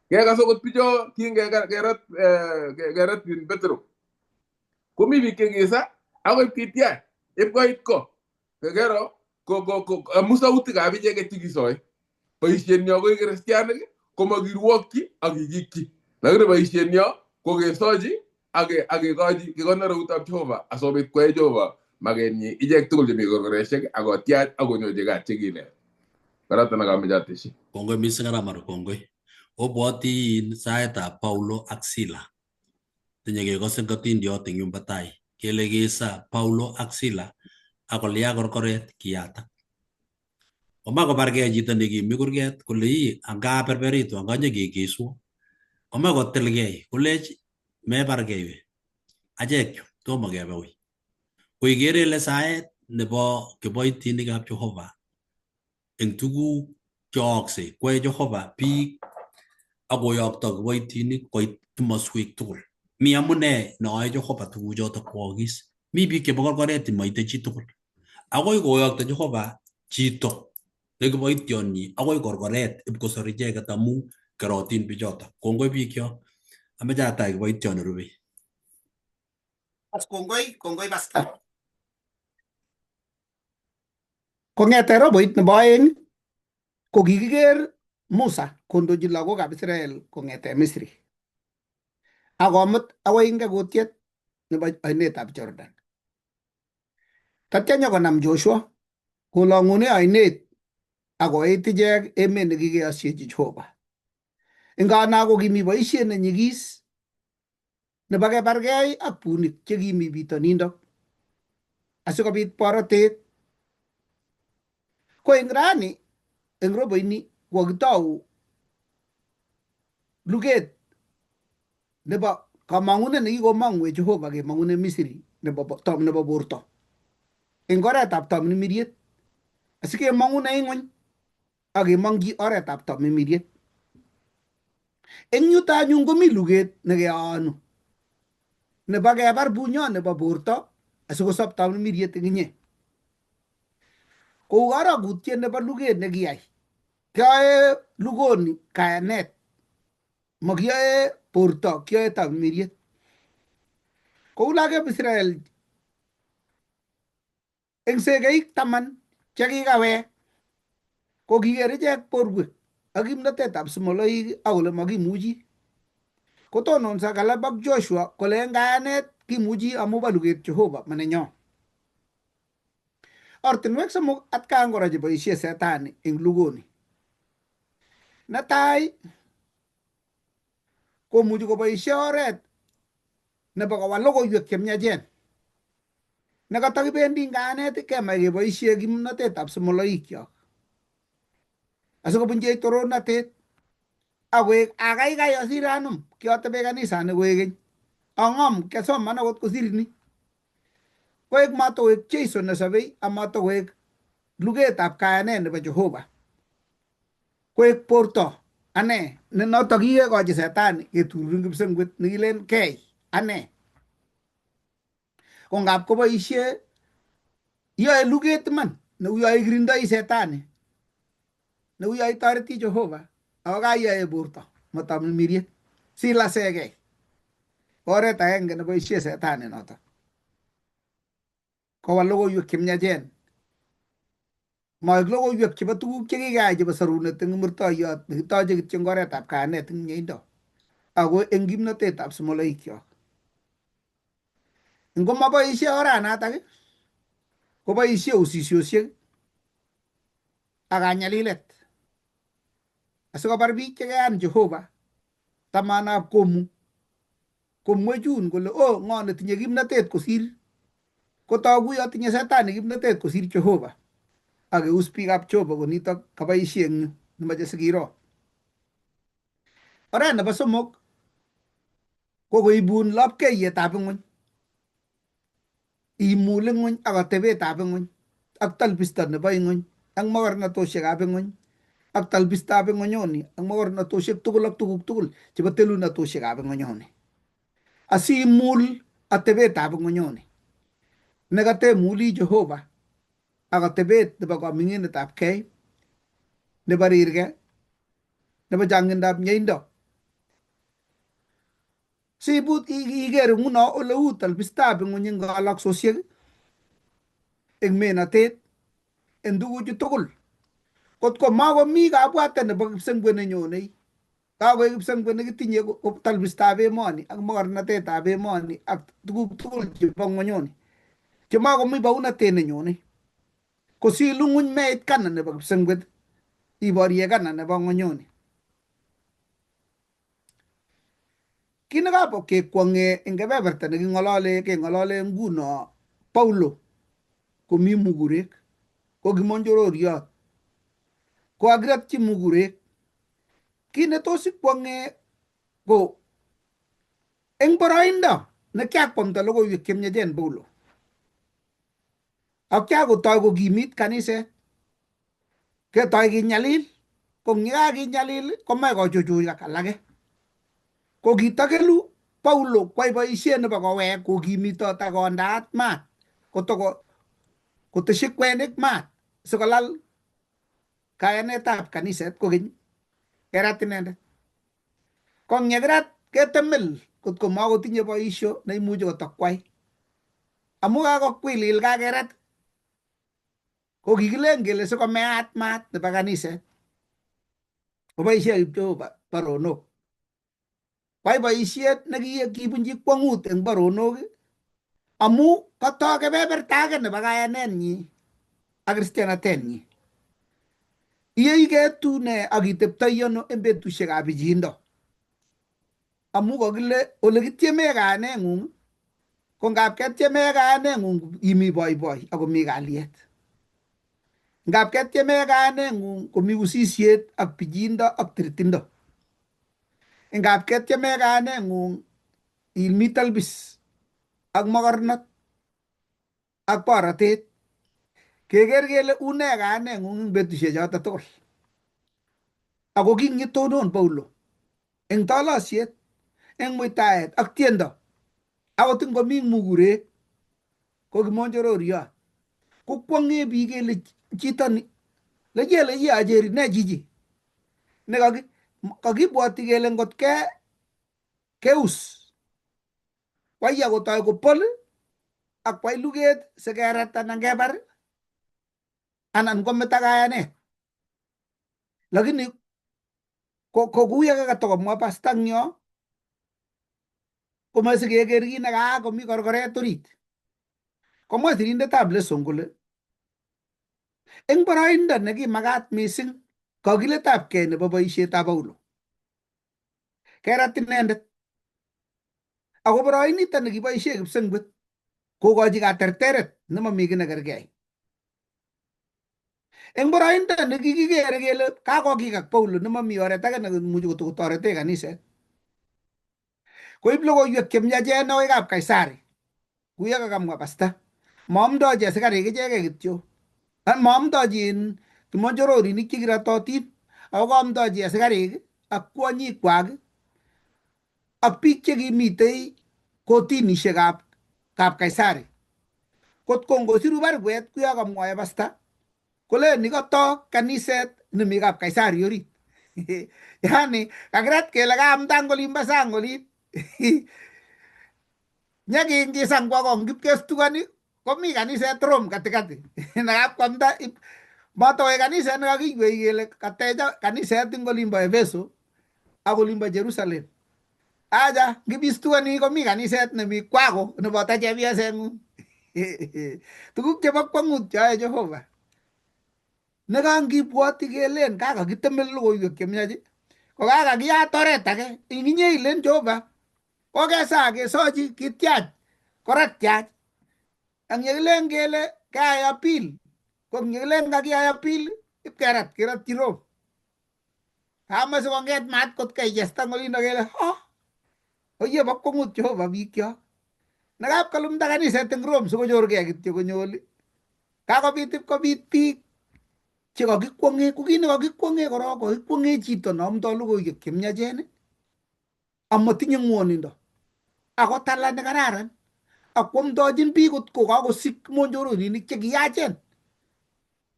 Kekas okot bicho kingekerat Petro. Komi biik chekisa akoi ipkitiach ipkoit ko kekero ko ko ko amu sautikab icheket chekisoe. Boisienyo ko kristianik komakirwokyi ak kikikyi, lakini boisienyo ko kesochi ak kekochi kekonor eutab Jehova asikobit koyai Jehova makenyi ichek tugul chemi korkoreshek ak kotyach ak konyochi kat chekilet. Koroton nekameche atesyi. Kongoi mising arap Maro, kongoi. Obwoti in saetab Paulo ak Sila. Tinye kekose ngatindiot eng yumbo tai. Kele kisa Paulo ak Sila ak kolya korkoret kiyatak. Komach kobargei chito nekimi kurget kole ii anga berberitu anga nyekekeswo. Komach kotilgei kolech mebargei we. Achek chu tomo kebe wui. Ko ikere ile saet nebo kiboitinikab Jehova eng tuguk cheooksei kwae Jehova biik ak koyokto kiboitinik koit komoswek tugul. Mi amune neoe Jehova tuguchoto kwookis. Mi biik chebo korkoret chemoite chitugul. Akoi koyokto Jehova chito ne kiboitionyi akoi korkoret ipkosor icheket amu kerotin bichoto. Kongoi biikyok. Ameche atach kiboitiot nerubei. Kongoi, kongoi pastor. Kong'ete roboit nebo oeng ko kikiker Musa kondochi lagokab Israel kong'ete Misri ak komut akoi ngekutiet nebo oinetab Jordan. Tatya nyokonam Joshua kolong'une oinet ak koit ichek emet nekikeyosiechi Jehova. Ingana ko kimi boisiet nenyigis nebo kebargei ak bunik chekimi bitonindok asikobit borotet. Ko eng rani eng roboini kokitou luget nebo kamang'unet nekikomong'wech Jehova kemang'une Misri nebo nebo borto eng oretab tamirmiriet asikemang'une ing'weny ak kemong'chi oretab tamirmiriet. Eng yuto anyun komi luget nekeonu nebo kebar bunyon nebo borto asikosop tamirmiriet eng inye. Kou karokutiet nebo luget nekiyai kiyoe lugoni kayanet, makiyoe borto, kiyoe tamirmiriet. Kou lagokab Israel eng sekeik 10 chekikawek ko kiker ichek borwek ak kimnotetab simoloik ak kole makimuchi. Kotononso Caleb ak Joshua kole eng kayanet kimuchi amu bo luget Jehova manenyo. Ortinwek somok atkan kora cheboisie setani eng lugoni. Netai komuchi koboisie oret nebo kowal logoiwek chemiachen. Nekatakibendi kayanet kemach keboisie kimnotetab simoloikyok asikobunchech torornatet akoek akaikai asir anum kiatebe kanisani koek keny ang'om kiasoman akot kosir ni. Koek matokoek Jesu nesobei amatokoek lugetab kayanet nebo Jehova. Koek borto ane ne notok kikekochi setani ketururin kipsengwet nekilen kei ane. Ko ngap koboisie yoe luget iman neuyo ikirindoi setani neuyo itoreti Jehova ako kayoe borto matamirmiriet silasegei. Oret agenge neboisie setani notok. Kowal logoiwek chemiachen. Moek logoiwek chebo tuguk chekikeyai chebo sorunet eng murtoiyot nekitoche kityo eng oretab kayanet eng mieindo ako eng kimnotetab simoloikyok. Ngomaboisie oranatak koboisie usisiosiek ak kanyalilet asikobar biik chekeyan Jehova tamanab komu komwechun kole o ng'o netinye kimnotet kosir kotoku yo tinye setani kimnotet kosir Jehova ak keus biikab Jehova konitok kaboisie eng yu nemoche sikiro. Oret nebo somok ko koibun lapkeiyetab ing'weny imul ing'weny ak atebetab ing'weny ak talbisto nebo ing'weny ak makornatosiekab ing'weny ak talbistab ing'wenyoni ak makornatosiek tugul ak tuguk tugul chebo telunatosiekab ing'wenyoni. Asimul atebetab ing'wenyoni nekatemuli Jehova ak atebet nebo kaming'inetab kei nebo rirge nebo chang'indab mieindo. Sibut iker nguno ole u talbistab ing'weny eng kalaksosiek, eng menatet, eng tuguchu tugul. Kotko makomi kabwatet nebo kipsengwet nenyonei, kakoek kipsengwet nekitinye ko talbistab emoni ak mogornatetab emoni ak tuguk tugul chebo ng'wonyoni chemakomi baunatet nenyonei. Kosilu ng'weny meit kana nebo kipsengwet iborie kana nebo ng'wonyoni. Kit nekabo kekwong'e eng kebeberta neking'olole keng'olole nguno Paulo komi mugurek ko kimonjororiot ko kakirotyi mugurek. Kit netos ikwong'e ko eng boroindo nekiakwamta logoiwek chemyachen Paulo ak kiakotoi kokimit kaniset ketoi kinyalil ko yekakinyalil komach kochuchuchak alake. Ko kitokelu Paulo kwai boisiet nebo kowek kokimitot ak kondaat maat kotoko koteshi kwenik maat sikolal kayanetab kaniset kokeny kerat inendet. Ko eng yekirat ketemel kotko makotinye boisio neimuchi kotokwai. Amu kakokwilil kakerat ko kikilen kele sikomeat maat nebo kaniset. Koboisie Jehova baronok. Kwai boisiet nekibunji kwongut eng baronok amu katoi kebeberta age nebo kayanenyi ak kristianatenyi. Iyeiketune ak iteptoi ano eng betusiekab pichiindo? Amu kakile ole kityeme kayaneng'ung ko ngap ketyeme kayaneng'ung imi boiboi akomi kalyet. Ngap ketyeme kayaneng'ung komi usisiet ak pichiindo ak tirtindo. Ngap ketyeme kayaneng'ung imi talbis ak mokornot ak borotet. Keker kele une kayaneng'ung eng betusiek choto tugul. Ako king'itonon Paulo eng tolosiet, eng muitaet ak tiendo akot ngomi mugurek ko kimonjororiot. Ko kwong'e biik kele chito ni lechele chi acheri ne chichi ne kakibwoti kele ngot ke keus kwaya kotoi kopol ak kwai luget sikerat anan kebar anan kometo kayanet. Lakini ko kuyo katokomwa pastangyo komoe sikeker kit nekaak komi korkoret orit. Komwa sirindetab lesson kole eng boroindo nekimakat mising kakiletabkei nebo boisietab Paulo. Kerat inendet. Ako boroinito nekiboisie kipsengwet kokochi katerteret nemomi kiy nekerkei. Eng boroindo nekikikere kele kakokikak Paulo nemomi oret age nemuchi kotokotorete kaniset. Koib logoiwek chemyachen akoi kap Kaisari. Kuyo kakamwa pasta. Maamdochi asikarik ichegei kityo. Maamdochi kimonjororinik chekirototin ako kaamdochi asikarik ak kwonyikwak ak biik chekimitei kotinishekab kap Kaisari. Kot ko ngosiru baruet kuyo kamwoe pasta kolen ni kotok kaniset nemi kap Kaisari orit. Yani kakirat kele kaamda eng olimbo sang olin. Nyekingisan kwa kong kipkestukoni komi kaniset Rome katikati nekapkwamda matoe kaniset nekakiywei kele katecha kaniset ing olimbo Efeso ak olimbo Jerusalem. Aja ngipistukoni komi kaniset nemi kwako neboto chepyoseng'ung. Tuguk chebo kwongut cheyoe Jehova. Nekangibwoti kelen kakakitemel logoiwek chemiach ko kakakiyat oret age ing inye ilen Jehova kokesaa kesochi kityach koratyach ang yekilen kele keai appeal ko eng yekilen kakiyai appeal ipkerat kerotyi Rome. Kamache konget mat kot keichesta eng olindo kele ha oye bo kwongut Jehova biikyok. Nekap kolumda kaniset eng Rome sikochorgei kityo konyoli. Kakobit ipkobit biik chekakikwong'e ko kit nekakikwong'e korok kakikwong'e chito neamdoi logoiwek chemiachen amatinye ng'wonindo ako tala nekararan akwamdochin biik kot ko kakosik monjororinik chekiyachen.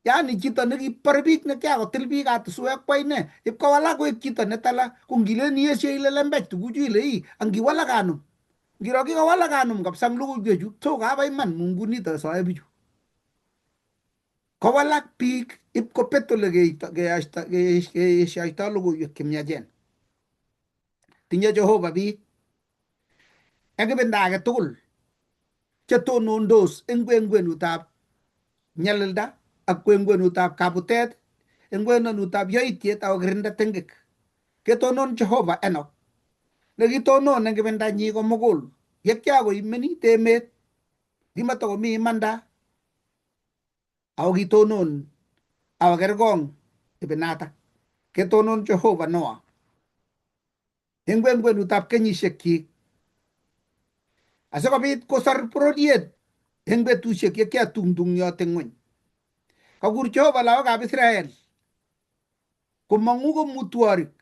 Yaani chito nekipore biik nekiakotil biik katuswek kwa ine ipkowalak koek chito netala ko ngilen iesio ile lembech tuguchu ile ii angiwalak anum. Ngiro kikowalak anum kabisa eng logoiwechu so kaba iman Mungu nito soe bichu. Kowalak biik ipkobet ole keeshoito logoiwek chemiachen. Tinye Jehova biik eng ibinda age tugul chetonondos eng kwenkwenutab nyalilda ak kwenkwenutab kabutet eng kwenkwenutab yoityet ak kokirinda tengek. Ketonon Jehova Enoch nekitonon eng ibindanyi komugul yekiakoimenit emet kimatakomi imanda ako kitonon ako kerkong ibinatak. Ketonon Jehova Noah eng kwenkwenutab kenyisiekyik asikobit kosor bororiet eng betusiek ye kiatungtungyot eng ng'weny. Kakur Jehova lagokab Israel komong'u ko mutworik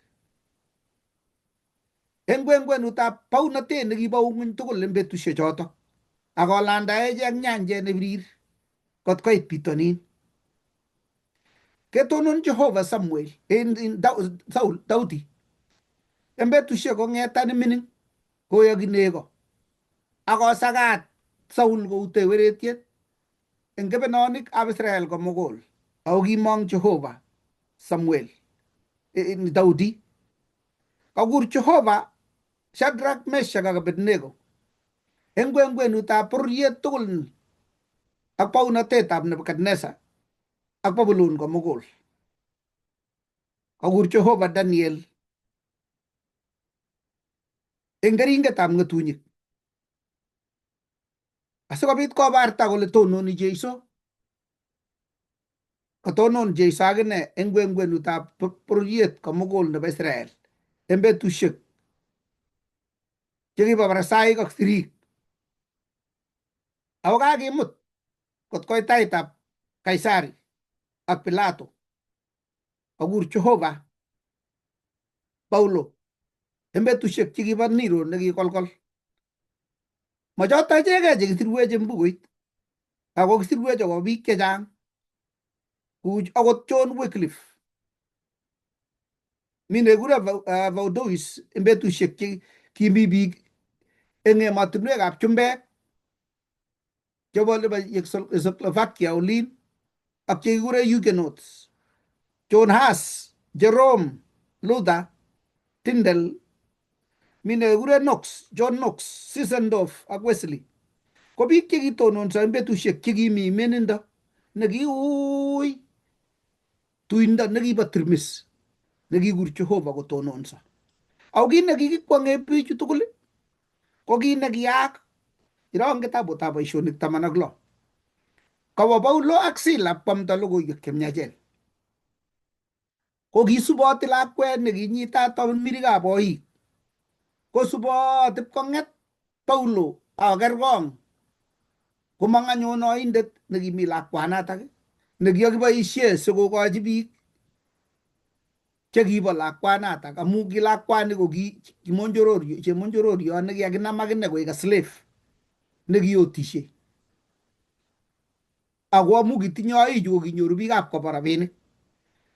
eng kwenkwenutab baunatet nekibou ng'weny tugul eng betusiek choto ak kolandae ichek nyanjet nebirir kot koit bitonin. Ketonon Jehova Samuel en Saul Daudi eng betusiek kong'etan mining koyoki nego ak kosakat Saul kou teweretiet eng kebenonik ab Israel komugul ako kimong Jehova Samuel Daudi. Kakur Jehova Shadrach, Meshach ak Abednego eng kwenkwenutab bororiet tugul ak baunatetab Nebuchadnezzar ak Babulon komugul. Kakur Jehova Daniel eng keringetab ng'etunyik asikobit kobarta kole tononi Jeiso. Katonon Jeiso akine eng kwenkwenutab bororiet komugul nebo Israel eng betusiek chekibo Farisaik ak sirik. Ako kakimut kot koit taitab Kaisari ak Pilato. Kakur Jehova Paulo eng betusiek chekibo Nero nekikolkol. Machoto ichegei chekisirwech eng bukuit ako kisirwech akobo biik chechang kou akot John Wycliffe. Mi nekikure Vaudois eng betusiek che kimi biik eng emotinwekab chumbek chebo Czechoslovakia olin ak chekikure Huguenots. John Huss, Jerome, Luther, Tyndale, mi nekikure Knox, John Knox, Zinzendorf ak Wesley. Ko biik chekitononso eng betusiek chekimi menindo nekiui tuindo nekibo tirmis nekikur Jehova kotononso. Ako kit nekikikwong'e bichu tugul ko kit nekiyaak iro eng kitabutab Boisionik 16. Kawo Paulo ak Sila kwamta logoiwek chemiachen. Ko kisuboti lakwet nekinyitat tamirikab boik. Kosubot ipkong'et Paulo ak kerkong komong anyun oindet nekimi lakwanatak nekiakiboisie sikokochi biik chekibo lakwanatak amu ki lakwani ko ki chemonjororiot nekikakinam akine koek a slave nekiotisie. Ako amu kitinye oichu ko kinyoru biikab kobo rabinik.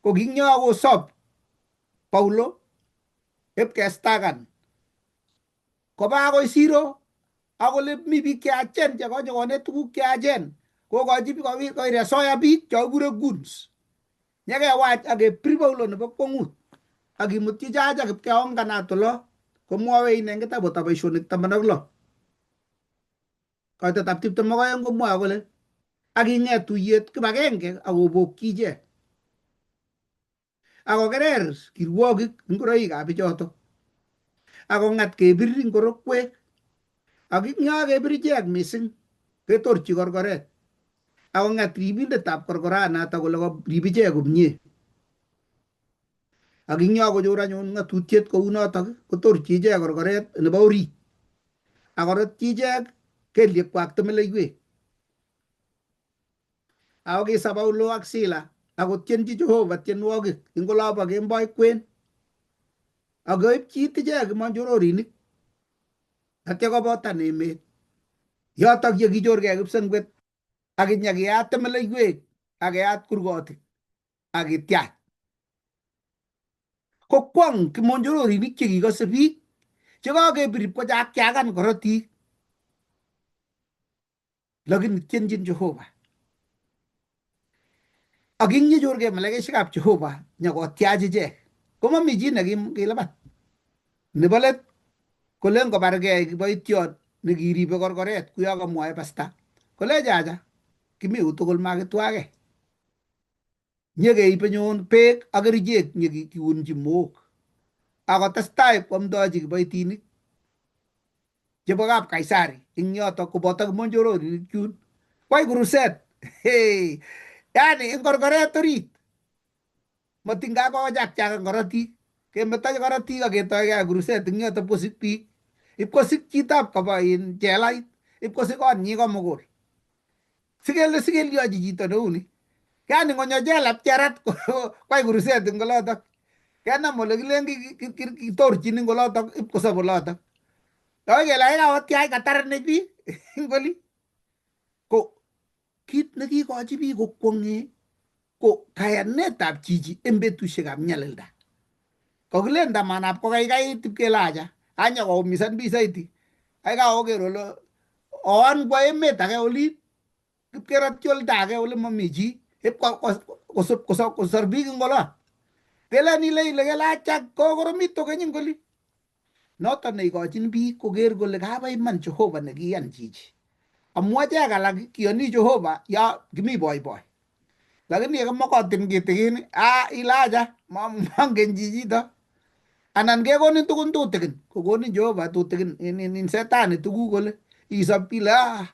Ko kinyo kosob Paulo ipkestakan koba akoi siro akole mi biik cheyachen chekonye konet tuguk cheyachen kokochi koiresoya biik chokikure goons. Nyekewach ak kepir Paulo nebo kwong'ut ak kimutyi judge ak ipkeonganat olo komwowech ine eng kitabutab Boisionik 16. Koitetab 22 komwoe kole ak king'et tuyet kibagenge ak kobokyi ichek. Ak kokerer kirwogik ngoroikab bichoto. Ak kong'at kebir eng korokwek. Ak yo kebir ichek mising ketorchi korkoret. Ak kong'at ribindetab korkoranato kole rib ichek komie. Ak ing yo kochor anyun ng'atutiet kounotok kotorchi ichek korkoret nebo orit. Ak korotyi ichek kelyekwak temeleiwek. Ako kisa Paulo ak Sila ak kotienchi Jehova tienwogik eng olobo kemboi kwen. Ak koib chiit ichek kimonjororinik. Atya kobotan emet. Yotok ye kichorkei kipsengwet ak inyakiyat temeleiwek ak keyat kurgotik ak kityach. Kokwong kimonjororinik chekikose biik chekakebir ipkochakchakan korotik lakini tyenchin Jehova. Ak ing nyechorkei malaikaishekab Jehova nyokotyach ichek komomi chi nekilabat. Nebo let kolen kobargei kiboitiot nekiribe korkoret kuyo kamwoe pasta kolech acha kimi u tugul makitwagei. Nyekeib anyun beek ak kerichek nyekiunchi mook. Akotestai kwamdochi kiboitinik chebo kap Kaisari ing yotok koboto kimonjororinik chun. Kwai kuruset. Hey. Yani eng korkoret orit. Matin kakochakchakan korotik. Kemeto korotik ak ketoige kuruset eng yotok ipkosik biik. Ipkosik chitab kaba in chelait. Ipkosik konyi komugul. Sikele sikelyochi chito neuni. Yani ngonyo jela pcherat kwai kuruset eng olotok. Kenam ole kilen kitorchin eng olotok ipkosob olotok. Toi kele kakotyach katarnech biik eng oli. Ko kit nekikochi biik kokwong'e ko kayanetab chichi eng betusiekab nyalilda. Kokilen tamanab kokaikait ipkele acha. Anya koumisan biik saiti. Ai kaoker ole oan kwo emet age olin ipkerotyi olda age ole momi chi ip kosor biik eng olon. Kelen ile ile kele acha kokoromit tokeny eng oli. Noton neikochin biik koker kole kaba iman Jehova nekiyan chichi. Amu achek alak kiyoni Jehova ya kimi boiboi. Lakini yekimokotin kitikin ah ile acha mongen chichito. Anan kekonin tukun tutikin kokonin Jehova tutikin in setani tukuk kole isop ile ah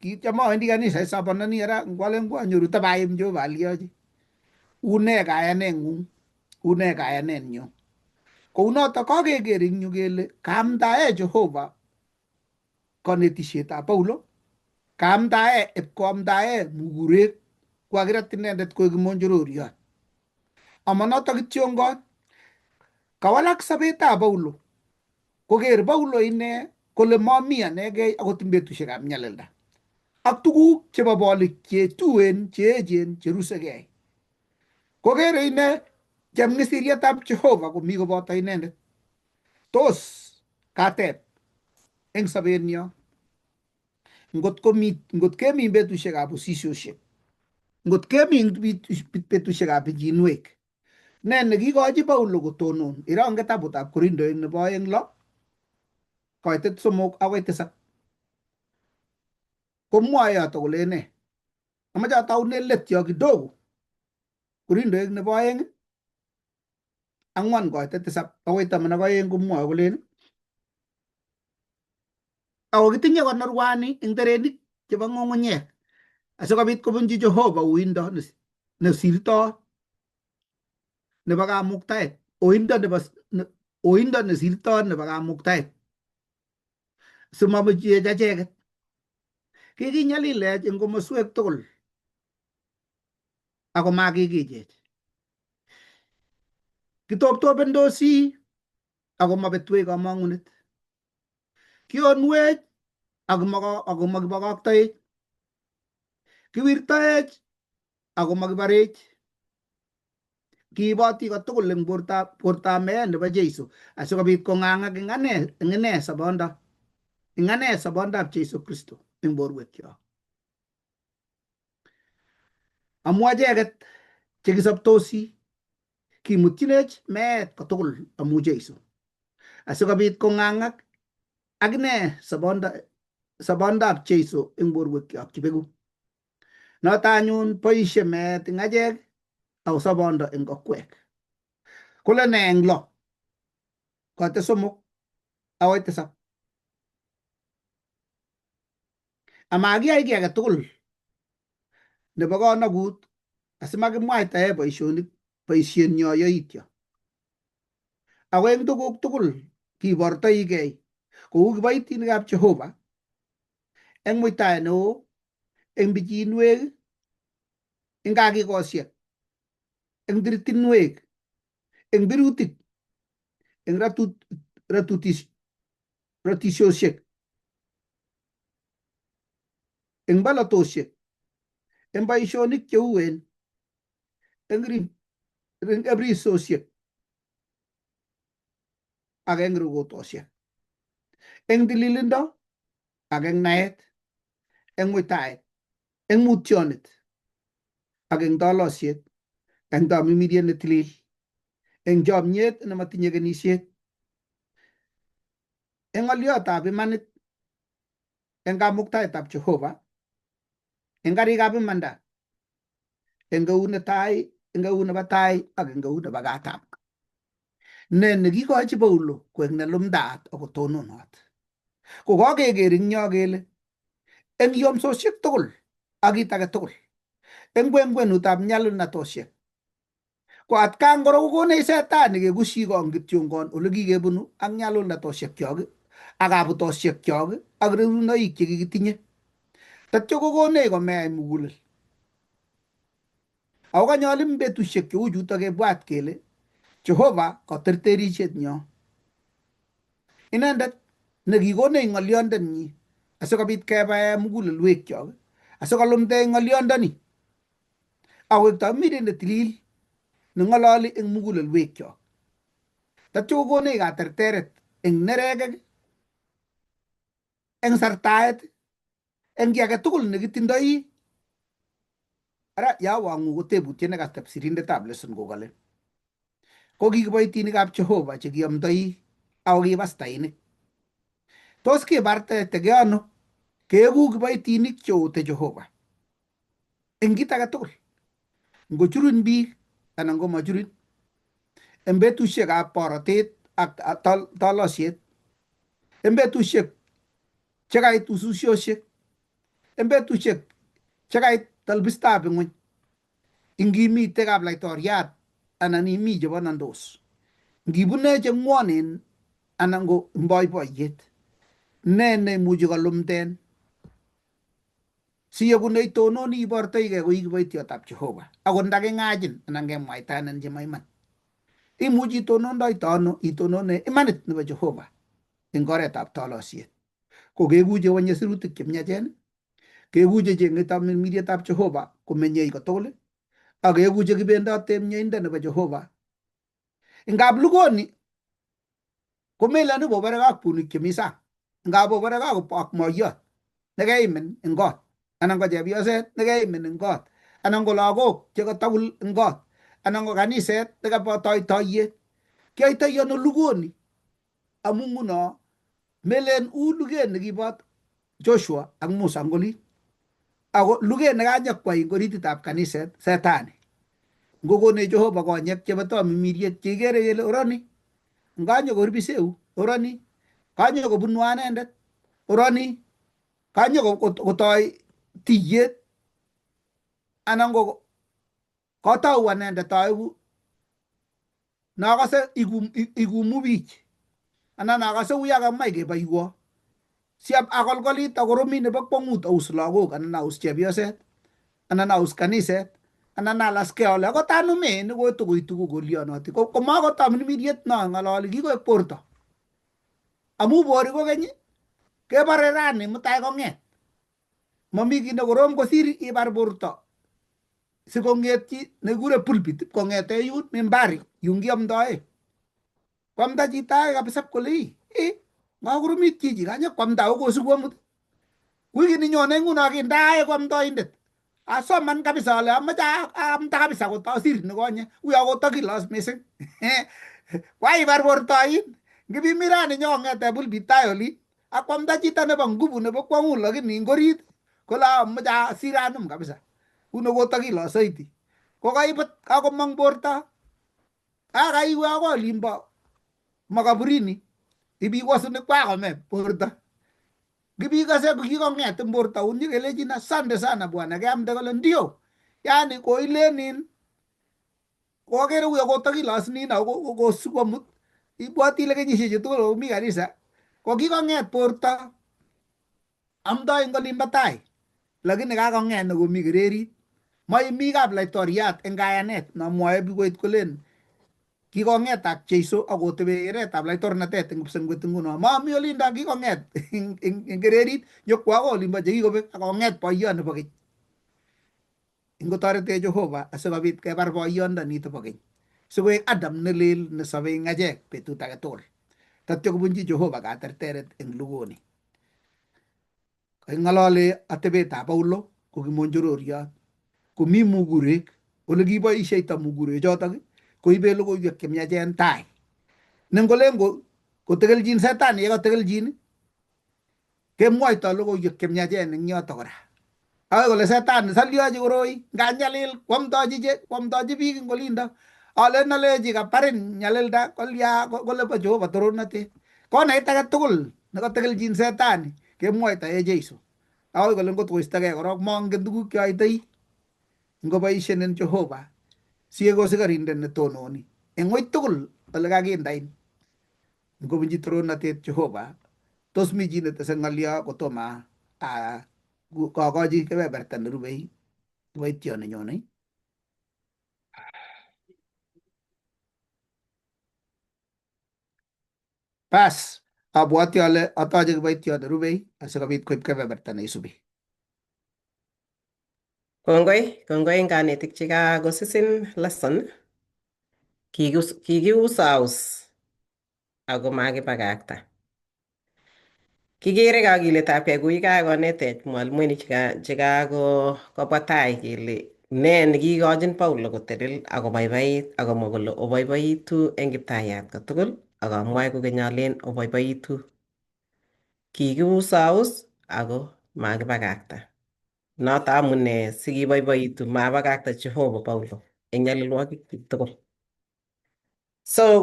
kicham awendi kanisa isopononi ara ngwalen kwanyoru tabaim Jehova aliochi. Une kayaneng'ung? Une kayanenyu? Kounoto kakeker eng yu kele kaamdae Jehova konetisietab Paulo, kaamdae ipkoamdae mugurek kokakirat inendet koik kimonjororiot. Ama notok kityongon, kawalak sobetab Paulo. Koker Paulo ine kole momi anegei akot eng betusiekab nyalilda. Ak tuguk chebo bolik che tuen cheechen cherusekei. Kokere ine chemngisirietab Jehova komi koboto inendet. Tos kateb eng sobenyo ngot komi ngot kemi betusiekab usisiosiek ngot kemi betusiekab pichinwek ne nekikochi Paulo kotonon iro eng kitabutab Korindoik nebo 2 6 koitet 3 akoi 7 komwoe yoto kole ne amache ataune let yo kidogo. Korindoik nebo 2 4 koitet 7 akoi 12 komwoe kolen ako kitinye konorwani eng terenik chebo ng'ung'unyek asikobit kobunchi Jehova uindo nesirtoi nebo kamuktaet uindo nebo uindo nesirtoi nebo kamuktaet simamuchiech acheket. Kikinyalilech eng komoswek tugul ako makikichech. Kitoptopendosi ako mabetwech kamang'unet. Kionwech ako makibokoktoech. Kiwirtoech ako makibarech. Kiiboti kotugul eng bortab meet nebo Jeiso asikobit kong'ang'ak eng ane eng ine sobondo eng ane sobondab Jeiso Kristo eng borwekyok. Amu acheket chekisobtosi kimutchinech meet kotugul amu Jeiso asikobit kong'ang'ak ak ine sobondab Jeiso eng borwekyok chebeku. Noto anyun boisie meet eng achek ako sobondo eng okwek. Kole ne eng 6 kote 3 akoi 7. Amakiyai kiy age tugul nebo konokut asimakimwaitae boisionik boisienyo yoityo. Ako eng tuguk tugul kibortoigei kou kiboitinikab Jehova eng muitaet neo, eng pichinwek, eng kakikosiek, eng tirtinwek, eng birutik, eng ratisiosiek, eng bolotosiek, eng boisionik cheuen. Eng ebrisosiek ak eng rukotosiek, eng tililindo ak eng naet, eng muitaet, eng mutyonit ak eng tolosiet, eng tamimiriet ne tilil, eng chomyet nematinye kenisiet, eng ng'oliotab imanit, eng kamuktaetab Jehova, eng karikab imanda, eng eut netai, eng eut nebo tai ak eng eut nebo katam. Ne nekikochi Paulo koek nelumdaat ak kotononot. Ko kakeker eng yo kele eng yomsosiek tugul ak kit age tugul eng kwenkwenutab nyalulnatosiek ko atkan kora kokonech setani kekushikong kityongon ole kikebunu ak nyalulnatosiek kyok ak kabutosiek kyok ak rerunoik chekikitinye. Tatyo kokonech komeach mugulel. Ako kanyolu eng betusiek cheu chuto kebwat kele Jehova koterterisiet nyo. Inendet nekikonech ng'olyondenyi asikobit kebae mugulelwekyok asikolumdech ng'olyondoni akoek tamiret netilil neng'ololi eng mugulelwekyok. Tatyo kokonech katerteret eng nerekek, eng sartaet, eng kiy age tugul nekitindoi. Ara yawang'u ko tebutiet nekateb sirindetab lesson kokale ko ki kiboitinikab Jehova che kiamdoi ako ki pastainik. Tos kibartaitege ano keeku kiboitinik cheote Jehova eng kit age tugul, ngochurin biik anan komachurin, eng betusiekab borotet ak tolosiet, eng betusiek chekait ususiosiek, eng betusiek chekait talbistab ing'weny, ingimite kaplaitoriat anan imi chebo nandos, ngibune che ng'wonen anan ko eng boiboiyet, ne neimuchi kolumden siyeku neitononi ibortoigei koi kiboitiotab Jehova akot ndaking'achin anan kemwaitaenen chemaiman. Imuchi itonondoito ano itonone imanit nebo Jehova eng oretab tolosiet? Ko keku chewonye sirutik chemiachen, keku checheng'e tamirmirietab Jehova komenyei kotugul, ak keku chekibendote mieindo nebo Jehova. Ngap lugoni komelen iboboreke ak bunik chemi sang, ngap oboreke ak moyot nekeimin eng kot anan ko chepyoset nekeimin eng kot anan ko lagok chekatagul eng kot anan ko kaniset nekabatoitoiyet. Kiyoitoi ano lugoni? Amu nguno melen u luget nekibot Joshua ak Musa eng olin. Ako luget nekanyakwai eng orititab kaniset setani. Ngokonech Jehova konyek chebo tomimiriet cheikere kele oroni nganyo koribiseu oroni kanyo kobunwo anendet oroni kanyo kotoi tiyet anan ko kotou anendet aeku nakase ikumu biich anan akase uya kamach keboiwo si akolkolit akoromit nebo kwong'ut aus lagok anan aus chepyoset anan aus kaniset anan alaskei ale akot anume nekotokoitu kokolionoti komakotamirmiriet no ng'ololi kikoek borto amu bori kokeny kebore rani mutai kong'et mami kiy nekorom kosir ibar borto sikong'etyi nekikure pulpit kong'ete yun mimbari yun kiamdoe kwamda chito age kabisa kole ii ngakoromit chichi kanye kwamda ako kosiku amut wikini nyone nguno kindae kwamdoindet asoman kabisa ale amache aamda kabisa kotasir nikonye uyo kotakilos mising kwaibar borto ain ngipimi rani nyokong'ete pulpit tai olin akwamda chito nebo nguvu nebo kwang'ut lakini ing orit kole amache asir anum kabisa uno kotakilos saiti kokaibut kakomong borto akaiwe akoi olimbo makaburini ibiwasu nikwakome borto ngibikose kokikong'et eng borto unyi kelechin asante sana bwana keamde kole ndio yani koilenin kokere uyo kotakilos nin ako kosuku amut ibwoti ile kenyisiek tugul komi kanisa kokikong'et borto amdoi eng olimbo tai lakini kakong'et nekomi kererit maimi kaplaitoriat eng kayanet nomwoe bikoit kolen kikong'et ak Jeiso akotebe keretab laitornatet eng kipsengwet nguno mami olindo kikong'et eng kererit nyokwo akoi olimbo chekikobek akong'et boiyot nebo keny. Ingotoretech Jehova asikobit kebar boyondonito bo keny. Sikoek Adam nelel nesobei eng achek betut age tugul. Tatyo kobunchi Jehova katerteret eng lugoni. Kaking'olole atebetab Paulo ko kimonjororiot. Komi mugurek, ole kiboisheito mugurechotok koibe logoiwek chemiachen tai. Ne ngolen kotekelchin setani yekatekelchin kemwoito logoiwek chemiachen eng yoto kora. Akoi kole setani salyochi koroi nga nyalil kwamtochi che kwamtochi biik eng olindo. Alen alechi kabarin nyalilda kolya kole bo Jehova torornatet. Konait age tugul nekatekelchin setani kemwoitoe Jeiso. Akoi kole ngot koistogei korok mongen tuguk cheoitoi. Ngoboishenin Jehova sieko sikarindet netononi eng wui tugul ole kakindain. Ngobunchi torornatet Jehova tos mi chi netese ng'olyo kotomo kokochi kebeberta nerubei kiboitiot nenyone? Bas, abwoti ale atoche kiboitiot nerubei asikobit koib kebeberta neisubi. Kongoi, kongoi eng kanetik chekakosisin lesson. Kikiusaus ako makibakakta. Kikere kakiletabkei kou yekakonetech mwalimuinik chekakobwa tai kele ne nekikochin Paulo kotelel akobaibait akomwa kole oboiboitu eng kiptayat kotugul akamwae kokeny alen oboiboitu. Kikiusaus ako makibakakta. Noto amune sikiboiboitu mabakakta Jehova Paulo eng nyalilwogik tugul. So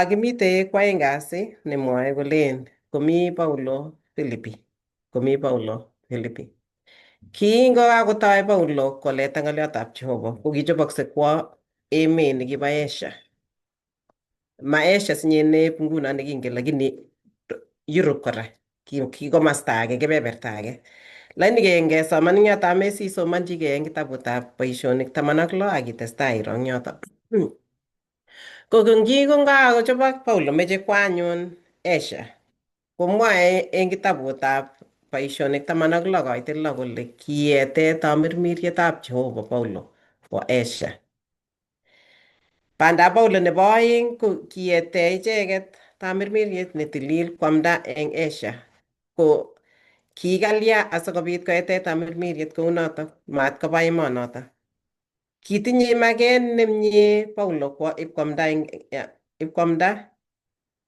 kimite kwaeng kasi nemwoe kolen komi Paulo Philippi, komi Paulo Philippi. Kingokakotoi Paulo koleta ng'oliotab Jehova kokichobokse kwo emet nekibo Asia. Ma Asia sinye nep nguno nekingen lakini Europe kora ki komasta age kebeberta age. Lakini ngesoman eng yoto amesisomonchigei eng kitabutab boisionik 16 ak itestai iro eng yoto. Ko kingokakochobok Paulo meche kwo anyun Asia komwoe eng kitabutab boisionik 16 koitet lo kole kiete tamirmirietab Jehova Paulo kwo Asia. Bandab Paulo nebo oeng ko kiete icheket tamirmiriet netilil kwamda eng Asia. Ko kikalya asikobit koete tamirmiriet kounotok mat koba emonotok. Kitinye maket nemie Paulo kwo ipkwamda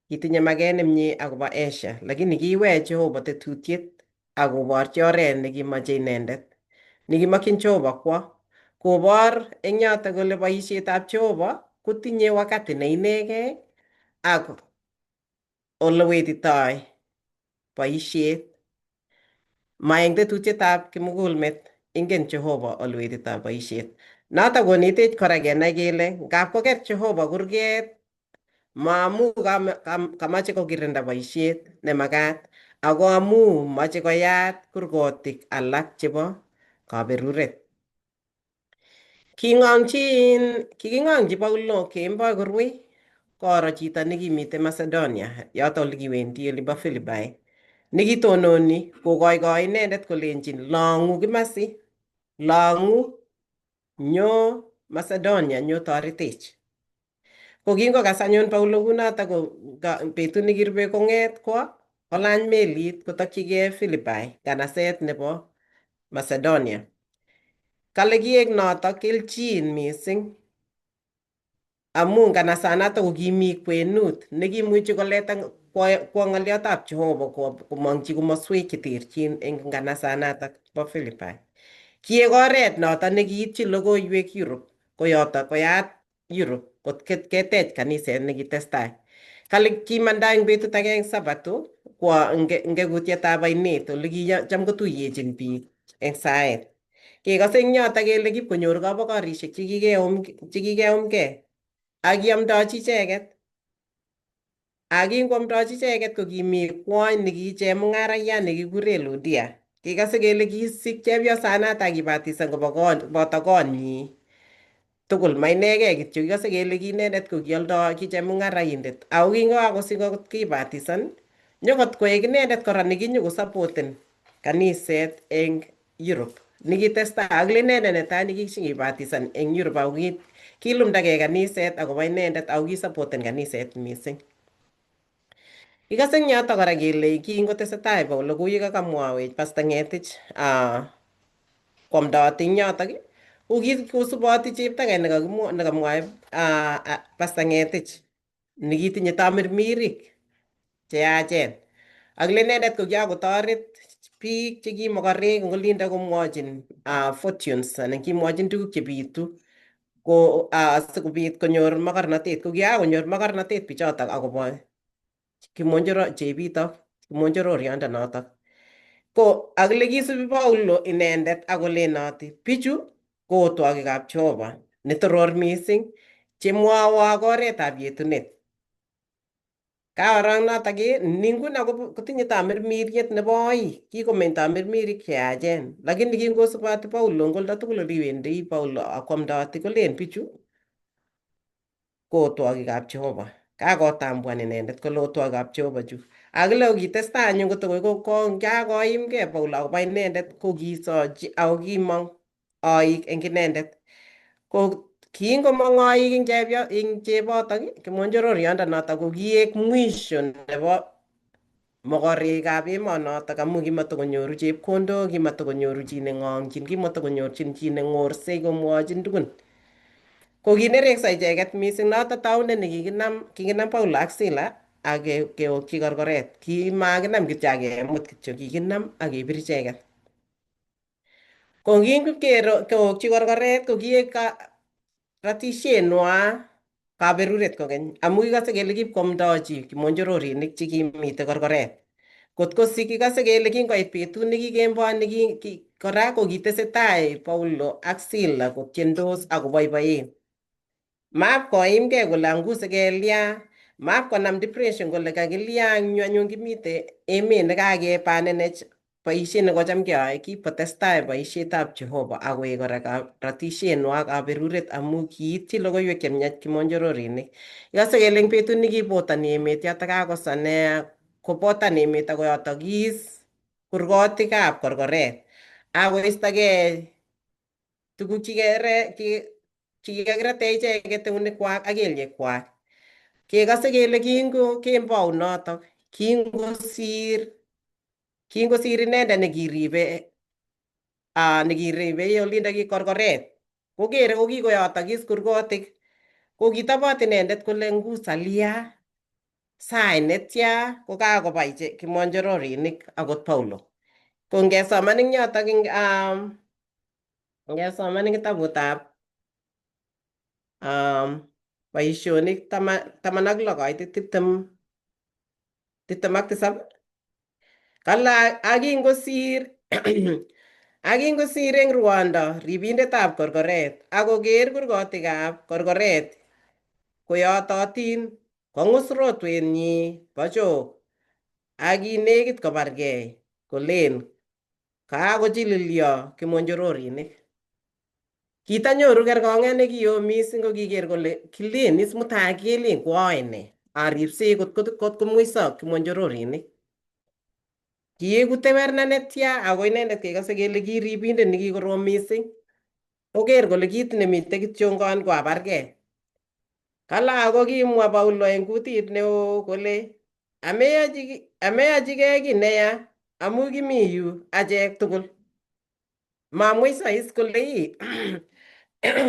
kitinye maket nemie akobo Asia lakini kiwech Jehova tetutiet akoborchi oret nekimoche inendet nekimokyin Jehova kwo kobor eng yoto kole boisietab Jehova kotinye wakati ne inegei ak olewetitoi boisiet ma eng tetutietab kimugulmet ingen Jehova olewetitoi boisiet. Noto konetech kora kenai kele ngap koker Jehova kurget maamu kamache kokirinda boisiet nemakat ako amu mache koyat kurgotik alak chebo kaberuret. Kiking'ongchi Paulo kemboi korue koro chito nekimite Macedonia yoto olekiwendi olimbo Philippi nekitononi kokoikoi inendet kolenjin long'u kimasi long'u nyo Macedonia nyo toretech. Ko kingokas anyun Paulo kunoto ko betut nekirube kong'et kwo kolany melit kotokchigei Philippi nganaset nebo Macedonia. Kale kiek noto kelchin mising amu nganasanato ko kimi kwenut nekimuchi koleta kwo ng'oliotab Jehova komong'chi komoswek cheterchin eng nganasanatok bo Philippi. Kiek oret noto nekiityi logoiwek Europe koyoto koyat Europe kot ketech kaniset nekitestai. Kale kimanda eng betut agenge Sabato kwo ngekutietab ainet ole kicham kotuyechin biik eng saet. Kekose eng yoto kele kipkonyor kabokorishek chekikeumgei ak kiamdochi icheket. Ak kingoamdochi icheket ko kimi kwony neki chemung'araiyan nekikure Ludia. Kikase kele kisik chepyosanato ak kibatisan koboto konyi tugul ma inegei kityo kikose kele ki inendet ko kioldoi ki chemung'araindet ako kingokakosik akot kibatisan nyokot koek inendet kora nekinyokosupporten kaniset eng Europe Nikitestai ak inendet netai nikikibatisan eng Europe ako kilumdagei kaniset akobo inendet ako kisapoten kaniset mising. Kikase eng yoto kora kele kingotesetai Paulo kou yekakamwawech Pastor Ngetich kwamdaoti eng yotok ko kosuboti chepto age nekamwae Pastor Ngetich nekitinye tamirmirik cheyachen ak inendet ko kiakotoret biik chekimokorek eng olindo komwochin fortunes anan kimwochin tuguk chebitu ko sikobit konyor mokornotet ko kiakonyor mokornotet bichotok akobo kimonjoro chebitok kimonjororiondo notok ko akile kisubi Paulo inendet akolenoti bichu ko otwogikab Jehova netoror mising chemwowo oretab yetunet. Kaorong notok ni nguno kotinye tamirmiriet nebo oik, kikomeny tamirmirik cheyachen, lakini kingosuboti Paulo eng oldo tugul ole wendi Paulo akwamdoti kolen bichu ko otwogikab Jehova. Kakotambuan inendet kole otwogikab Jehova chu. Akile kitestai anyun kotokoi kakoimgei Paulo akobo inendet ko kisochi ako kimong oik eng inendet. Ko kingomong oik eng chepyo eng chebotok kimonjororiondo notok ko kiek mwisho nebo mokorekab emonotok amu kimatakonyoru chepkondok, kimatakonyoru chi neng'ong'chin, kimatakonyorchin chi neng'orsei komwochin tugun. Ko kinerekso icheket mising noto taunet nekikinam kikinam Paulo ak Sila ak keokchi korkoret. Kimakinam kityo ak kemut kityo, kikinam ak kebir icheket. Ko kingeokchi korkoret ko kiek ratishet nwa kaberuret kokeny amu kikose kele kipkwomdochi kimonjororinik chekimite korkoret. Kot ko si kikose kele kingoit betut nekikemboi neki kora ko kitesetai Paulo ak Sila kotiendos ak koboiboen. Maap koimgei kole anguse kelya, maap konam depression kole kakilya eng yu anyun kimite emet nekakebanenech boisiet nekocham keyoe kipkotestai boisietab Jehova akoek kora ratishet nwa kaberuret amu kiityi logoiwek chemiach kimonjororinik. Ikose kele eng betut nekibotoni emet yoto kakosa nea kobotan emet akoyotokis kurgotikab korkoret akoistogei tuguk chekikakirate icheket eunekwak ak kelyekwak. Kekose kele kingo kembou notok kingosir inendet nekiribe nekiribe olindo ki korkoret kokere kokikoyotokis kurgotik ko kitobot inendet kole ngusalia sait netya kokakoba kimonjororinik akot Paulo. Ko ngesoman eng yotok ngesoman eng kitabutab boisionik 16 koit 27 kala akingosir eng ruondo ribindetab korkoret akoker kurgotikab korkoret koyototin kongus rotwenyi bo chok ak kinekit kobargei kolen kakochililyo kimonjororinik. Kitanyoru kerkong'et nekio mising ko kiker kole kilen is mutai kelen kwoe ne aripsei kot komweiso kimonjororinik. Kieku tewerna netya ako inendet kekose kele ki ribindet nekikorom mising. Koker kole kit nemite kityongon ko abargei. Kala ako kimwa Paulo eng kutit neo kole ameyochigei kiy neya amu kimi yu achek tugul. Mamweiso is kole ii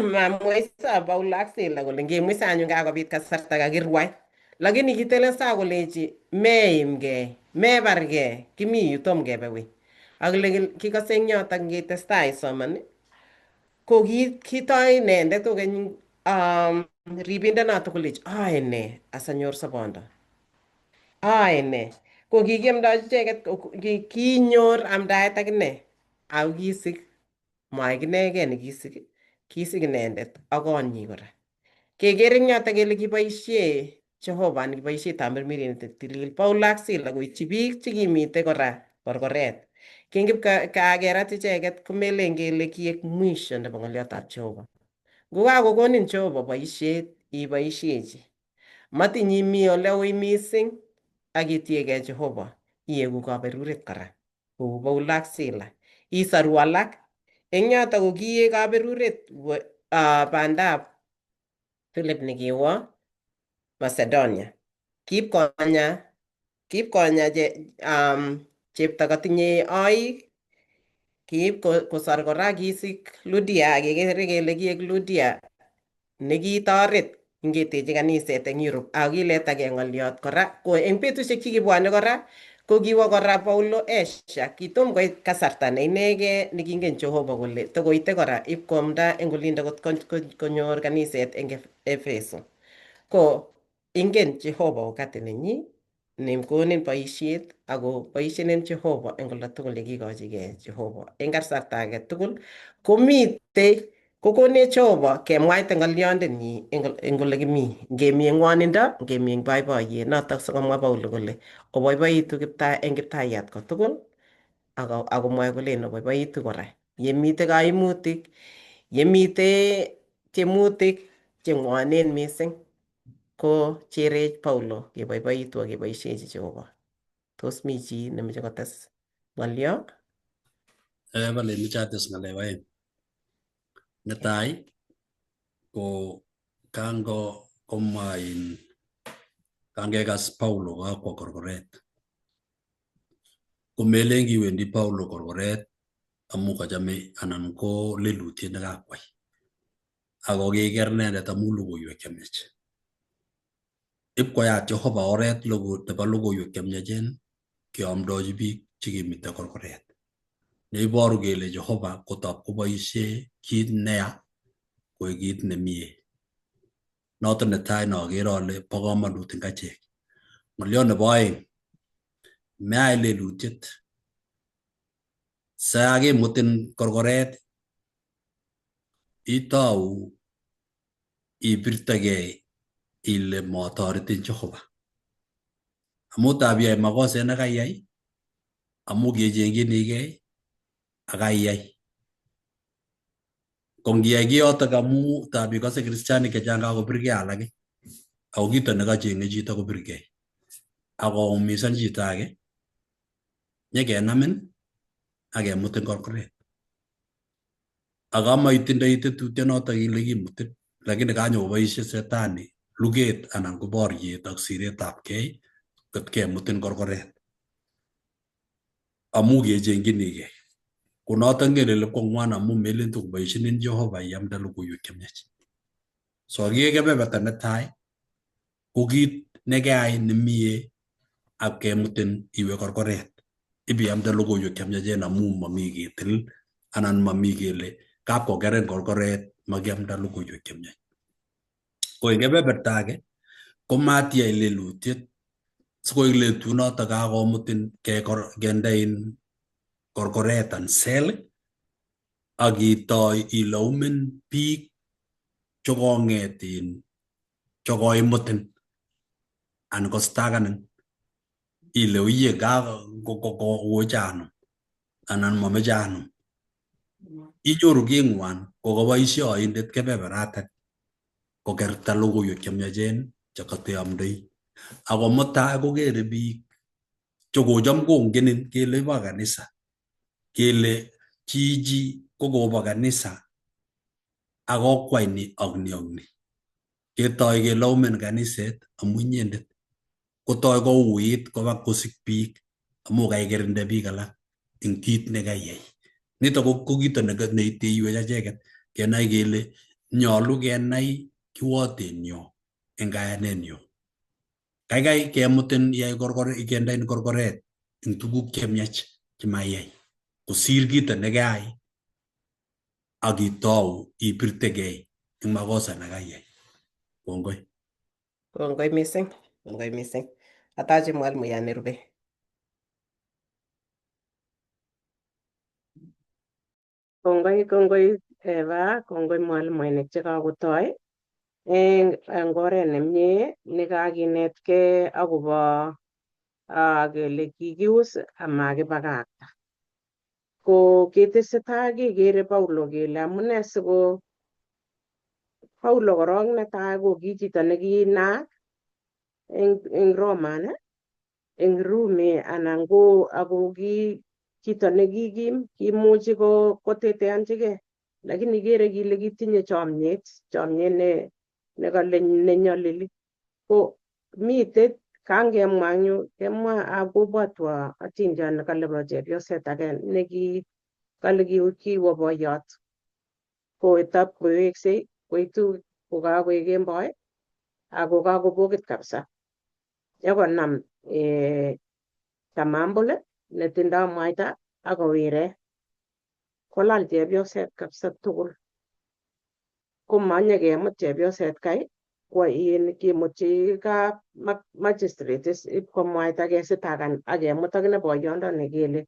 mamweiso Paulo ak Sila kole ngemweise anyun kakobit kasarta kakirwai. Lakini kitelesa kolechi meimgei, mebargei, kimi yu tom kebe wui. Ak kile kikose eng yotok ngetestai isoman ko kitoi inendet kokeny ribindet noto kolechi ae ne asanyor sobondo. Ae ne. Ko kikiamdochi icheket kinyor amdaet akine ako kisik maik inegei nekisik kisik inendet ak konyi kora. Keker eng yotok kele kiboisie Jehova anan kiboisie tamirmiriet netilil Paulo ak Sila koityi biik chekimite kora korkoret. Kingipkakerat icheket komelen kele kiek mwisho nebo ng'olyotab Jehova. Ngokakokonin Jehova boisiet iboisiechi. Matiny imi ole ui mising ak itiegei Jehova ieku kaberuret kora kou Paulo ak Sila. Isoru alak, Eng yoto ko kiek kaberuret bandab Philip nekiwo Macedonia. Kiip konya chepto katinye oik, kiip kosor kora kisik Ludia, kekere kele kiek Ludia nekitoret ngeteche kaniset eng Europe. Ako kiletagei ng'oliot kora ko eng betusiek chekibwone kora ko kiwo kora Paulo Asia. Kitom koit kasarta ne inegee nekingen Jehova kole tokoite kora ipkoamda eng olindo kot konyor kaniset eng Efeso. Ko ingen Jehova wakati nenyi nekonin boisiet, ako boisienin Jehova eng olda tugul yekikochigei Jehova eng kasarta age tugul komitei kokonech Jehova kemwaite ng'olyondenyi eng ole kimi, ngemi eng ng'wonindo, ngemi eng boiboiyet. Notok sikomwa Paulo kole oboiboitu kiptai eng kiptayat kotugul, ako akomwoe kolen oboiboitu kora yemite kaimutik, yemite tiemutik cheng'wonen mising. Ko cherech Paulo keboiboitu ak keboisiechi Jehova. Tos mi chi nemoche kotes ng'olyo? Bale meche ates ng'alek oeng. Netai ko kango komwa in kangekas Paulo kakwo korkoret. Komelen kiwendi Paulo korkoret amu kachame anan ko lelutiet nekakwai. Ako kiker inendet amu logoiwek chemiach. Ipkoyat Jehova oret nebo logoiwek chemiachen keamdochi biik chekimite korkoret. Neiboru kele Jehova kotab koboisie kit neya koek kit nemie. Noton netai nokere ale bo komonut eng achek. Ng'oliot nebo oeng, meyai lelutiet. Sakimutin korkoret itou ibirtegei ile motoretin Jehova. Amu tab iyai makoset nekaiyai, amu kiechengyinigei akaiyai. Ko ngiyai kiyotok amu tab ikose kristianik chechang kakobirgei alake, ako kito nekacheng'e chito kobirgei. Akoumisan chito age, nyekenamin akemutin korkoret. Ako amaitindoi tetutionotok ile kimutin, lakini kanyokoboisie setani luget anan ko boriet ak siretab kei kot kemutin korkoret. Amu kechengyinigei. Ko notok ngelele kwong'wan amu melen tokoboishinin Jehova iamde logoiwek chemiach. So akere kebeberta netai ko kit nekeyai nemie ak kemutin iwe korkoret. Ibiamde logoiwek chemiachen amu mami ketil anan mami kele kapkokerin korkoret makiamda logoiwek chemiach. Ko eng kebeberta age ko matiyai lelutiet sikoik letunotok kakomutin kendein korkoret an cell ak itoi ilaumen biik chekong'et chokoimutin anan kostakanin ile uye koweche anum anan momeche anum. Inyoru king'wan kokoboisie oindet kebeberatak kokerta logoiwek chemiachen chekoteamdoi. Ako mutai kokere biik chekocham kongenin kele bo kanisa, kele chichi kokobo kanisa akokwai ni ak ni ak ni. Ketoi kelaumen kaniset amu inyendet. Kotoi kouit koba kosik biik amu kaikirinde biik alak eng kit nekaiyai. Nitok ko kito neiteiwech acheket kenai kele nyolu kenai kiwotenyo eng kayanenyo. Kaikai kemutin iyai korkoret, kendein korkoret eng tuguk chemiach chemaiyai kosir kito nekeyai ak itou ibirtegei eng makosa nekaiyai. Kongoi. Kongoi mising, kongoi mising. Atache mwalimu nerube. Kongoi, kongoi Eva, kongoi mwalimuinik chekakotoi eng oret nemie nekakinetkei akobo kele kikius amakibakakta. Ko ketesetai kekere Paulo kele amune siko Paulo korong netai ko ki chito nekinaak eng Roman, eng Rumi anan ko ako ki Chito nekikim kimuchi koteteanchigei, lakini ikere kile kitinye chomyet, chomyet nekale nenyolili. Ko mitei kangemwa eng yu kemwa akobwatwa atindiot nekale bo chepyoset age neki kale kiwo boyot koitap koweksei koitu kokakoek kemboi ako kakobokit kabisa nyokonam tamambul netindoi mwaita akowire kolal chepyoset kabisa tugul. Komanyekemut chepyoset kai kwo in kimutchi kap magistrate ipkomwaita kesitakan akemut akine boyondoni kele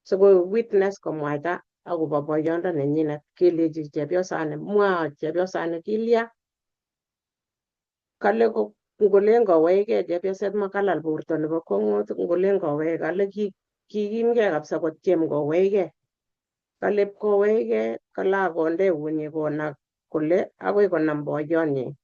sikoik witness komwaita akobo boyondo nenyinet kelechi chepyosani mwa chepyosani kilya kale ngolen kowechkei chepyoset makalal borto nebo kwongut ngolen kowech kale kikimgei kabisa kotyem kowechkei kale pkowechkei kale akonde eunyi konak kole akoi konam boyonyi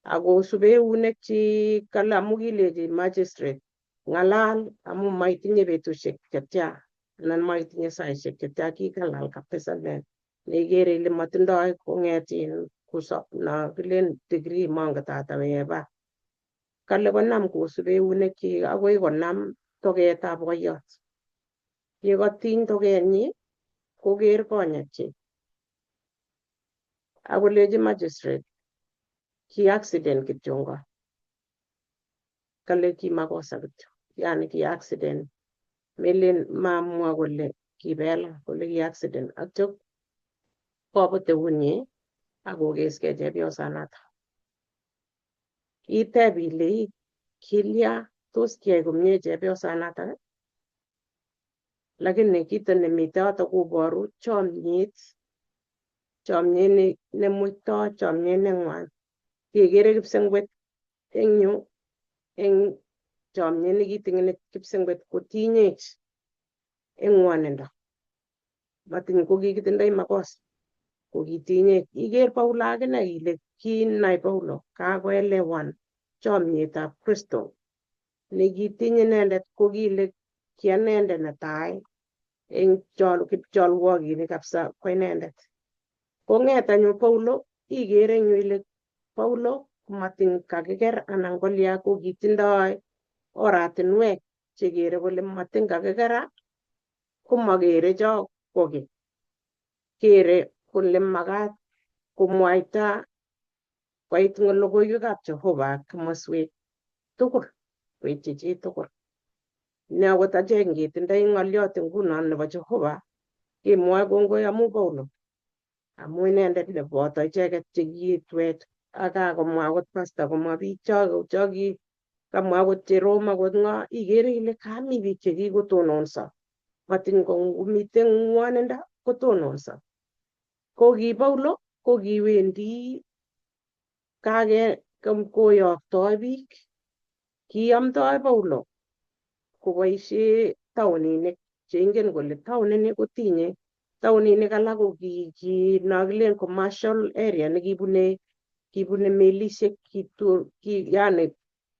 akosube eunekchik kale amu kilechi magistrate ng'alal amu maitinye betusiek chetya anan maitinye saisiek chetya kikalal kabisa ne neikere ile matindoi kong'et in kusop no kilen degree monget ata weba kale konam kosub eunekchik akoi konam toketab boyot yekatiny tokenyi koker konyekchik akolechi magistrate ki accident kityongon kale ki makosa kityo yani ki accident melen mamwa kole kibela kole ki accident atyo kobut eunyi akokeskei chepyosanato iteb ile ii kilya tos kiyai komie chepyosanatak lakini kito nemite yoto koboru chomyet chomyet nemuitoi chomyet neng'wan kekere kipsengwet eng yu eng chomyet nekitinye kipsengwet kotinyech eng ng'wonindo matiny kokikitindoi makosa kokitinyech iker Paulo akine ile kinai Paulo kakoelewan chomyetab Kristo nekitinye inendet ko kile ki anendet netai eng kipcholwokinik kabisa ko inendet. Kong'et anyun Paulo ikere eng yu ile Paulo komatin kakiker anan kolya ko kitindoi oratinwek chekere kole matin kakikera komakere cho ko kiy. Kere kole makat komwaita koit logoiwekab Jehova komoswek tugul koityi chitugul. Ne akot achek ngetindoi ng'oliot nguno nebo Jehova kemwoe kongoi amu Paulo amu inendet neboto icheket chekiitwech ak kakomwa akot pastor komwa biik cho ki kamwa akot Jerome akot ng'o ikere ile kami biik chekikotononso matiny komiten ng'wonindo kotononso. Ko ki Paulo ko kiwendi kake koyoktoi biik kiamdoi Paulo koboisie taoninik cheingen kole taonini kotinye taoninik alak ko ki nokilen commercial area nekibune kibune melisiek ki yani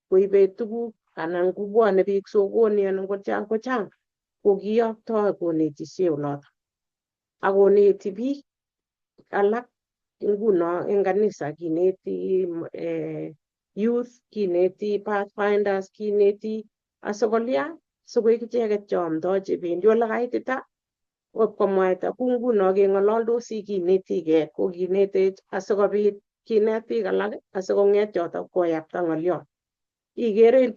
koibe tuguk anan kobwone biik sokoni anan kochang kochang ko kiyoktoi konetisie oloto akoneti biik alak nguno eng kanisa kineti youth kineti pathfinders kineti asikolia sikoik icheket cheomdoi chebendi ole kaitita komwaita ku nguno keng'ololdosi kinetigei ko kinetech asikobit kinet biik alak asikong'et chotok koyapta ng'oliot. Ikere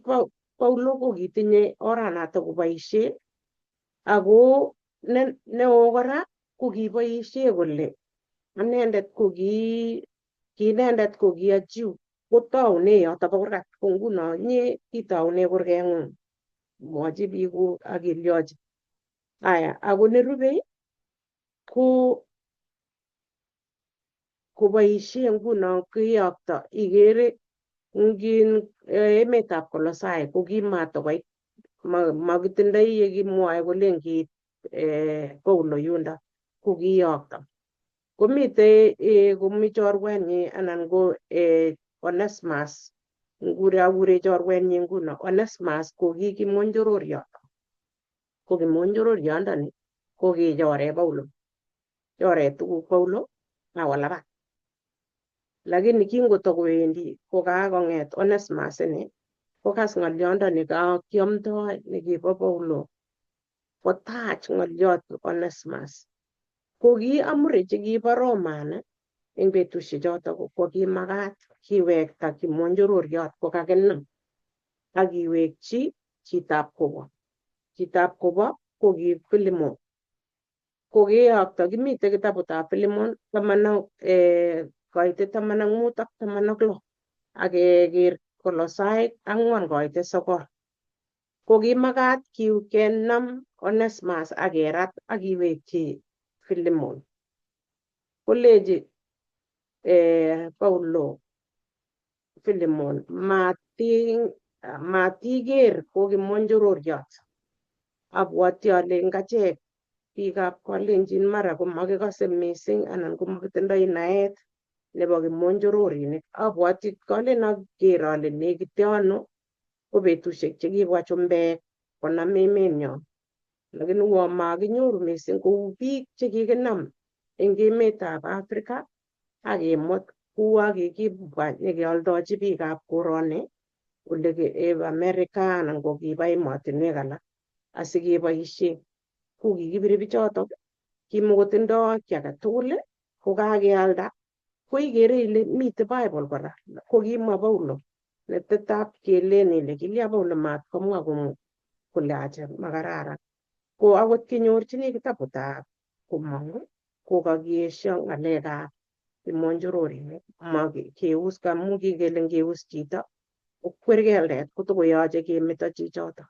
Paulo ko kitinye oranatok koboisie ako neo kora ko kiboisie kole anendet ko ki inendet ko ki a Jew kotoune yoto bo kurgat ko nguno nye itoune kurgeng'ung mwochi biikuk ak ilyochi. Aya ako nerubei ko koboisie nguno kiyokto ikere ngin emetab Kolosai ko kimatokoit makitindoi yekimwoe kolen kiit Paulo yundo ko kiyokto. Komitei komi chorwenyi anan ko Onesmus ngure akure chorwenyi nguno Onesmus ko ki kimonjororiot. Ko kimonjororiondoni ko kichore Paulo, chore tuguk Paulo akolabat. Lakini kingotokowendi kokakong'et Onesmus ini kokas ng'olyondoni kiomdoi nekibo Paulo kotach ng'olyot Onesmus. Ko ki amri chekibo Roman eng betusiek chotok ko kimakat kiwekta kimonjororiot kokakinam ak kiwekchi chitab kobo. Chitab kobo ko ki Philemon. Ko kiyokto kimitei kitabutab Philemon taman ak koitet 15 ak 16 ak keker Kolosaik 4:9. Ko kimakat kenam Onesmus ak kerat ak kiwekchi Philemon. Koleji Paulo Philemon matiker ko kimonjororiot. Abwoti ale eng achek biikab Kalenjin mara komakikose mising anan komakitindoi naet nebo kimonjororinik. Abwoti kalen aker ale nekite ano ko betusiek chekibwa chumbek konam emenyon. Lakini uo makinyoru mising kou biik chekikinam eng emetab Afrika ak kemut kouo kikibwa nyekeoldochi biikab koroni ole Amerika anan ko kiba emotinwek alak asikeboisien. Ko kikibire bichotok kimokotindoi kiy agetugul ko kakealda ko ikere ile mitei Bible kora ko kimwa Paulo netetab kelen ile kilya Paulo matkomwa kole acha makararan. Ko akot kinyorchini kitabutab komong ko kakiesio ng'alekab kimonjororinik ma keus amu kikele ngeus chito kokwer keldet kotokoyoche kemeto chichoto.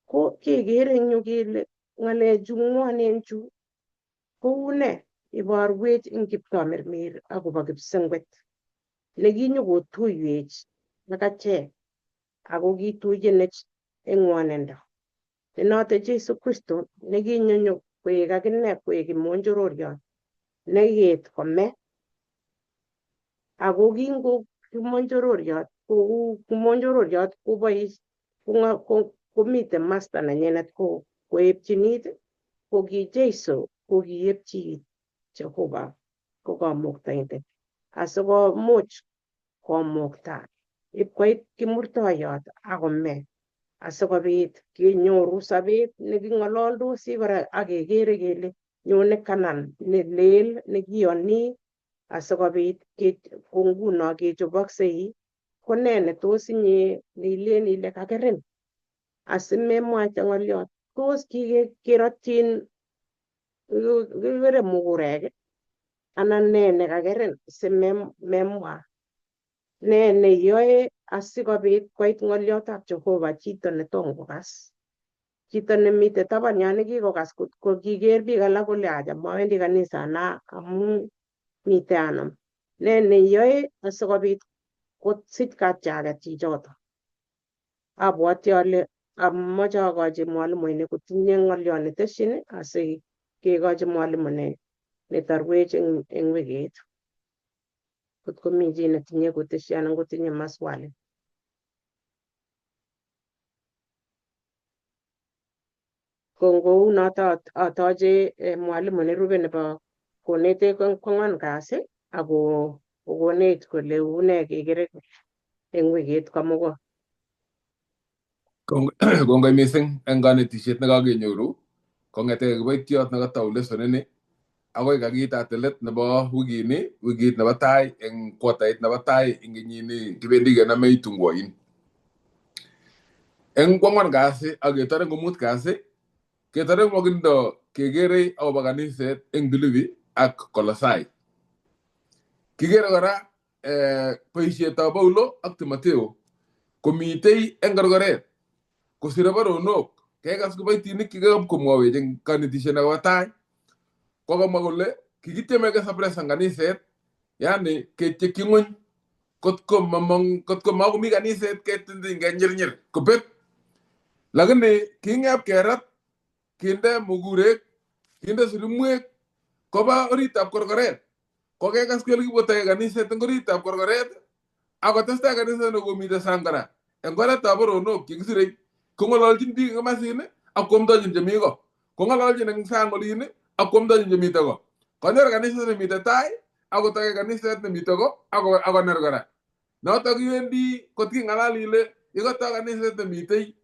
Ko kekere eng yu kele ng'alechu ng'wonen chu koune iborwech eng kiptomirmir akobo kipsengwet nekinyokotuiwech ak achek ako kituiyenech eng ng'wonindo. Ne noto Jesu Kristo nekinyo koek akine koek kimonjororiot nekiit kome ako kingo kimonjororiot kou kimonjororiot kobois komiten masta nenyinet koepchin it ko ki Jesu ko kiepchi it Jehova ko kamuktaindet asikomuch komukta ipkoit kimurtoiyot akome asikobit kenyoru sobet neking'ololdosi kora ak kekere kele nyone Kanan ne lel nekiyoni asikobit ko nguno kechoboksei ko nee netos inye neilen ile kakerin asimemwaite ng'oliot tos kerotyin kikere mukurek anan nee nekakerin simemwa ne neyoe asikobit koit ng'oliotab Jehova chito netom kokas chito nemite taban yon nekikokas ko kiker biik alak kole acha mawendi kanisa na amu mite anom ne neyoe asikobit kosich katyaket chichoto. Abwoti ale amoche akochi mwalimuinik kotinye ng'oliot netesyin asi kekochi mwalimu netorwech eng wikit. Kot komi chi netinye kotesyi anan kotinye maswali. Ko ngounoto atoche mwalimu nerube nebo konetech kwang'wan kasi ako kokonech kole une kekere eng wikit komugul. Kongoi mising eng kanetishet nekakenyoru kong'ete kiboitiot nekatau lesson ini akoi kakiitate let nebo wikini, wikit nebo tai eng quartait nebo tai eng kenyini kibendi kenamei tungwoin. Eng kwang'wan kasi ak ketore komut kasi, ketore ng'wokindo kekere akobo kaniset eng Filipi ak Kolosai. Kikere kora boisietab Paulo ak Timotheo komitei eng korkoret kosire baronok kekas kiboitinik chekakab komwowech eng kanetisiet nebo tai kokamwa kole kikityeme kesapresan kaniset yani ketyekyi ng'weny kotko mamong kotko makomi kaniset ketindiny kenyirnyir kobet lakini king'ep kerat kinde mukurek kinde surimwek koba oritab korkoret kokekas kele kibwotake kaniset eng oritab korkoret akotestai kaniset nekomite sang kora eng oretab baronok chekisirei kong'ololjin biik eng komasin ak kwomdochin chemi ko. Kong'ololchin eng sang olin ak kwomdochin chemite ko. Koner kaniset nemite tai akotake kaniset nemite ko akoner kora. Notok iwendi kot king'alal ile ikoto kaniset nemitei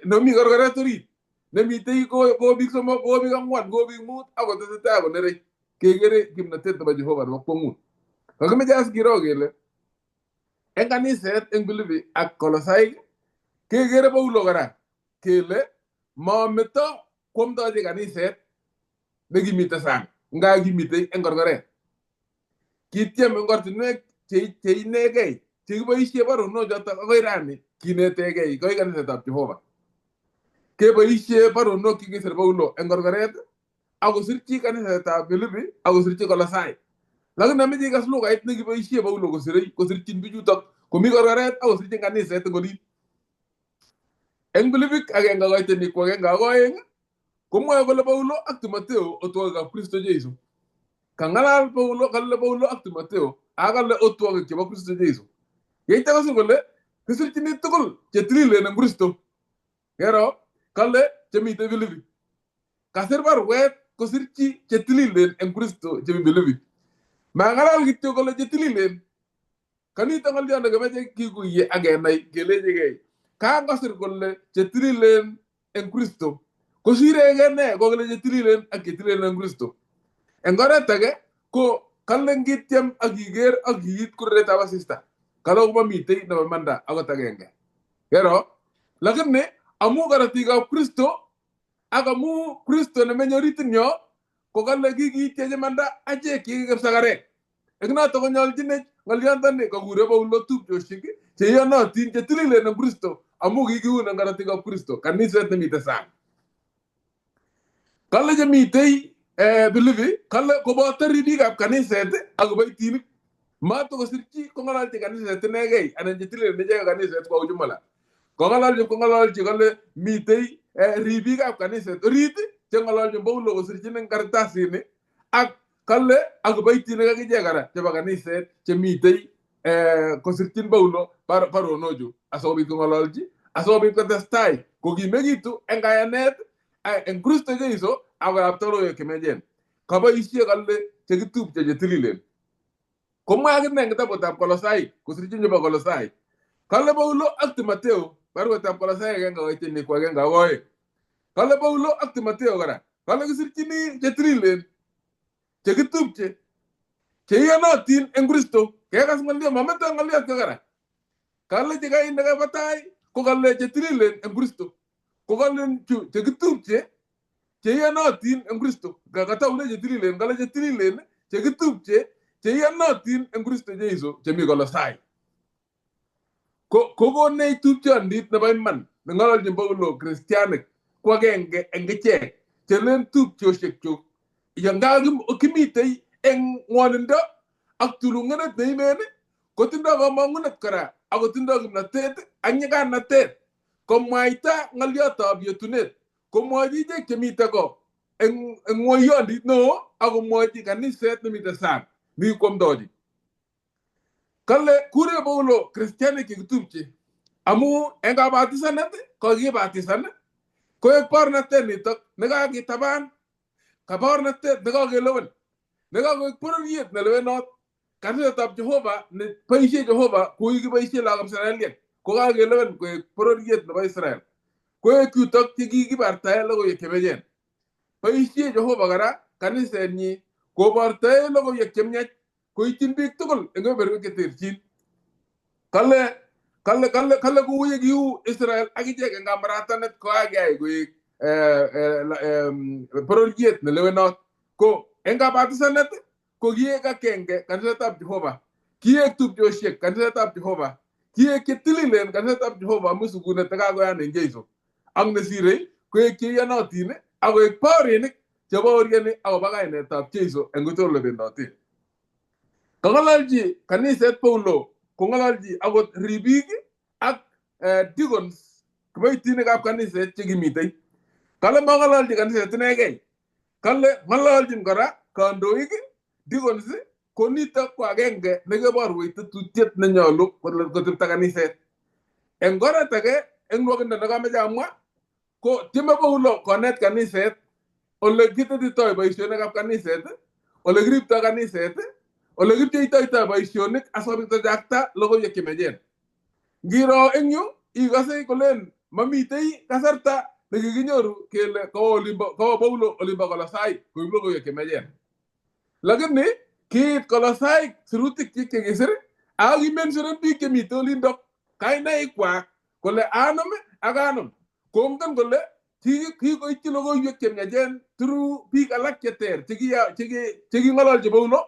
nemi korkoret orit nemitei ko biik somok, ko biik ang'wan, ko biik mut akotesetai konerei. Kekere kimnatet nebo Jehova nebo kwong'ut. Kakimoche as kiro kele eng kaniset eng Filipi ak Kolosaik kekere Paulo kora kele mameto kwomdochi kaniset nekimite sang nga kimitei eng korkoret. Kityem eng ortinwek che inegei chekiboisie baronok chotok akoi rani kinetegei koi kanisetab Jehova. Keboisie baronok chekisir Paulo eng korkoret akosirchi kanisetab Filipi akosirchi Kolosai. Lakini ameche ikas lugait nekiboisie Paulo kosirei kosirchin bichutok komi korkoret akosirchin kaniset eng olin. Eng Filipik 1:1-2 komwoe kole Paulo ak Timotheo otwogikab Kristo Jesu. Kang'alal Paulo kale Paulo ak Timotheo akale otwogik chebo Kristo Jesu. Yeityo kosir kole kisirchini tugul chetililen eng Kristo. Kero kale chemite Filipi. Kasir baruet kosirchi chetililen eng Kristo chemi Filipi. Mang'alal kityo kole chetililen. Kanito ng'olyo nekimeche kikuye ak kenai kelechigei. Kakosir kole chetililen eng Kristo. Kosiregei ne kokole chetililen ak chetililen eng Kristo. Eng oret age ko kale ngityem ak iker ak iit kuretab asista. Kale komamitei nebo imanda akot agenge. Kero? Lakini amu korotikab Kristo ak amu Kristo nemenye oritinyo ko kale kikiityech imanda achek chekikipsakarek. Eng notok konyolchinech ng'olyondoni kakure Paulo tupchosiek cheiyonotin chetililen eng Kristo amu kikiun eng korotikab Kristo kaniset nemite sang. Kale chemitei Filipi kale koboto ribikab kaniset ak kiboitinik. Matokosirchi kong'ololchi kaniset inegei anan chetililen ichegei kaniset kwa ujumla. Kong'ololchi kole mitei ribikab kaniset orit cheng'ololchin Paulo kosirchin eng kartasini ak kale ak kiboitinik akichek kora chebo kaniset chemitei kosirchin Paulo baronochu asikobit kong'ololchi asikobit kotestai kokimekitu eng kayanet eng Kristo Jesu akoyapta logoiwek chemiachen. Kaboisie kale chekitupche chetililen. Komwa akine eng kitabutab Kolosai kosirchin chebo Kolosai. Kale Paulo ak Timotheo baruetab Kolosai 1:1-2. Kale Paulo ak Timotheo kora. Kale kisirchini chetililen chekitupche cheiyonotin eng Kristo. Kekas ng'olyo mameto ng'olyot kora. Kale chekainde kaba tai ko kale chetililen eng Kristo. Ko kale chu chekitupche cheiyonotin eng Kristo. Kataune chetililen kale chetililen chekitupche cheiyonotin eng Kristo Jesu chemi Kolosai. Kokonech tupchondit nebo iman neng'ololchin Paulo kristianik ko agenge eng ichek chelen tupchosiek chuk. Nga kimitei eng ng'wonindo ak tulung'unet neimen kotindo komong'unet kora akotindo kimnatet ak nyiganatet komwaita ng'olyotab yetunet komwochi ichek chemite ko eng ng'oyondit neo akomwochi kaniset nemite sang nekikwomdochi. Kale kure Paulo kristianik chekitupche amu eng kabatisanet kokikibatisan koek baornatet nitok nekakitaban kabaornatet nekakelewen nekakoek bororiet nelewenot kanisetab Jehova neboisie Jehova kou kiboisie lagokab Israeliek kokakelewen koek bororiet nebo Israel. Koek yutok chekikibartae logoiwek chemiachen. Boisie Jehova kora kanisenyi kobortae logoiwek chemiach koityin biik tugul eng kebeberwek cheterchin. Kale kou ye kiu Israel akichek eng kamaratanet kokakeyai koek bororiet nelewenot. Ko eng kabatisanet ko kiek akenge kanisetab Jehova. Kiek tupchosiek kanisetab Jehova. Kiek chetililen kanisetab Jehova amu sukunet nekakoyan eng Jesu. Ak nesirei koek cheiyonotin akoek baorinik chebaorioni akobo kainetab Jesu eng kotugul lebendotin. Kang'ololchi kaniset Paulo kong'ololchi akot ribik ak deacons kiboitinikab kaniset chekimitei. Kale mang'ololchi kaniset inegei. Kale ng'ololchin kora kandoik deacons ko nitok ko agenge nekeborwech tetutiet nenyolu kotepto kaniset. Eng oret age eng nwokindo nekameche amwa Ko tieme Paulo konet kaniset ole kitetitoi boisionikab kaniset, ole kiriptoi kaniset, ole kipcheitoitoi boisionik asikobit kochakta logoiwek chemiachen. Ngiro eng yu ikose kolen mamitei kasarta nekikinyoru kele kawo olimbo kawo Paulo olimbo Kolosai koib logoiwek chemiachen. Lakini kiit Kolosai sirutik chekisir ako kimensionen biik chemiten olindok kainaikwak kole anom ak anom kongen kole kikoityi logoiwek chemiachen through biik alak cheter cheking'ololchi Paulo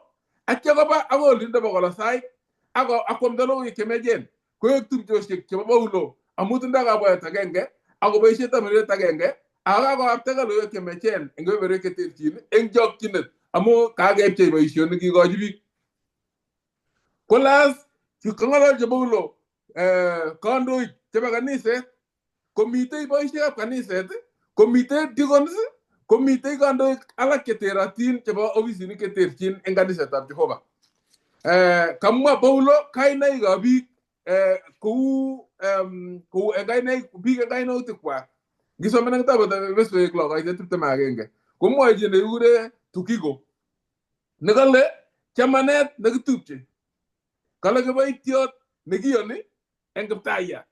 atya koba akoi olindo bo Kolosai ako akwamda logoiwek chemiachen koek tupchosiek chebo Paulo amu tindoi kabwatet agenge ako boisie tamiret agenge ako kakoaptake logoiwek chemiachen eng kebeberwek cheterchin eng chokchinet amu kakepchei boisionik kikochi biik. Kolas kang'ololchi Paulo kandoik chebo kaniset komitei boisiekab kaniset, komitei deacons, komitei kandoik alak cheterotin chebo ofisinik cheterchin eng kanisetab Jehova. Kamwa Paulo kainaikab biik kou eng kainaik biik eng kainautikwak. Ngisoman eng kitabutab Efesowek 6:21 komwoe chi nekikure Tukiko nekale chamanet nekitupche, kale kiboitiot nekiyoni eng Kiptayat.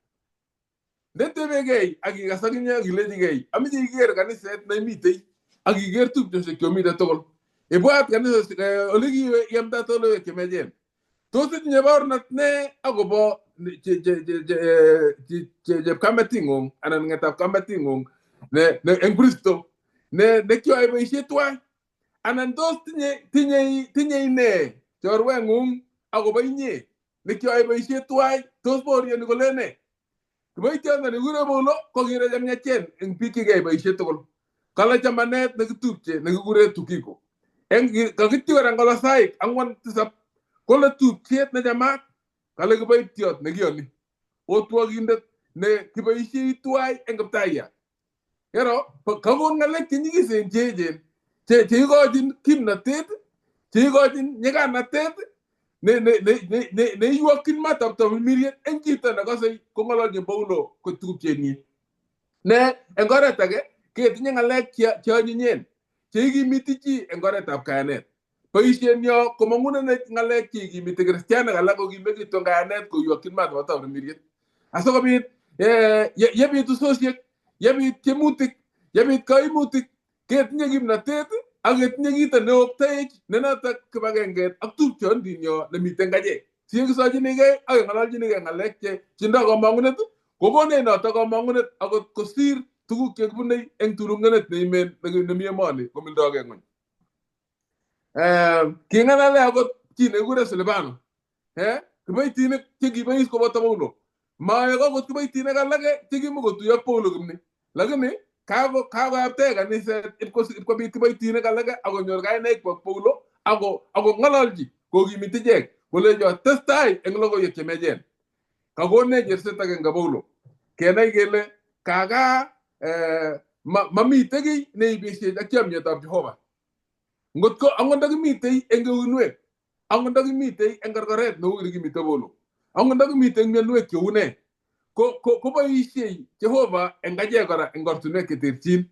Ndetebekei ak ikas akinye ak ilechigei ameche iker kaniset neimitei ak iker tupchosiek chomite tugul. Ibwat kaniset ole kiiwe iamdate logoiwek chemiachen. Tos itinye baornat ne akobo chepkameting'ung anan ng'etab kameting'ung ne eng Kristo ne nekioe boisiet tuwai anan tos tinye ne chorweng'ung akobo inye nekioe boisiet tuwai tos baorioni kole ne? Kiboitiondoni kikure Paulo ko kiro chemiachen eng biik chekiyai boisiet tugul. Kale chamanet nekitupche nekikure Tukiko. Eng kakityi kora eng Kolosaik 4:7 kole tupchet nechamat kale kiboitiot nekiyoni otwokindet ne kiboisiei tuwai eng Kiptayat. Kero kakon ng'alek chenyikisen cheechen cheikochin kimnatet cheikochin nyikanatet neiywokyin matab tamirmiriet eng chito nekosei kong'ololchin Paulo ko tupchenyin. Ne eng oret age ketinye ng'alek cheonyinyen cheikimiti chi eng oretab kayanet. Boisienyo komong'unenech ng'alek cheikimiti kristianik alak kokimekitu eng kayanet koywokyin maat nebo tamirmiriet. Asikobit yebit usosiek, yebit tiemutik, yebit kaimutik, ketinye kimnatet ak ketinye kito neoktoech ne notok kibagenget ak tupchondinyo nemiten kachek. Siyekisochinigei ak keng'ololchinigei ng'alek che tindoi komong'unet kokonech notok komong'unet akot kosir tuguk chekibunei eng turung'enet neimen nemi emoni komildogei ng'weny. King'alale akot chi nekikure Silvano, kiboitinik chekibois koboto Paulo. Maek akot kiboitinik alake chekimukotuiyo ak Paulo kimni. Lakini kakoyaptei kaniset ipkobit kiboitinik alake akonyor kainaik Paulo ako ng'ololchi kokimit ichek kolecho testai eng logoiwek chemiachen. Kakonech cherset agenge Paulo kenai kele kaka mamitei kiy neibisiech ak chomyetab Jehova. Ngotko angot ndakimitei eng uinwek, angot ndakimitei eng korkoret neu nekimite Paulo, angot ndakimitei eng mionwek cheu nee, koboisie Jehova eng achek kora eng ortinwek cheterchin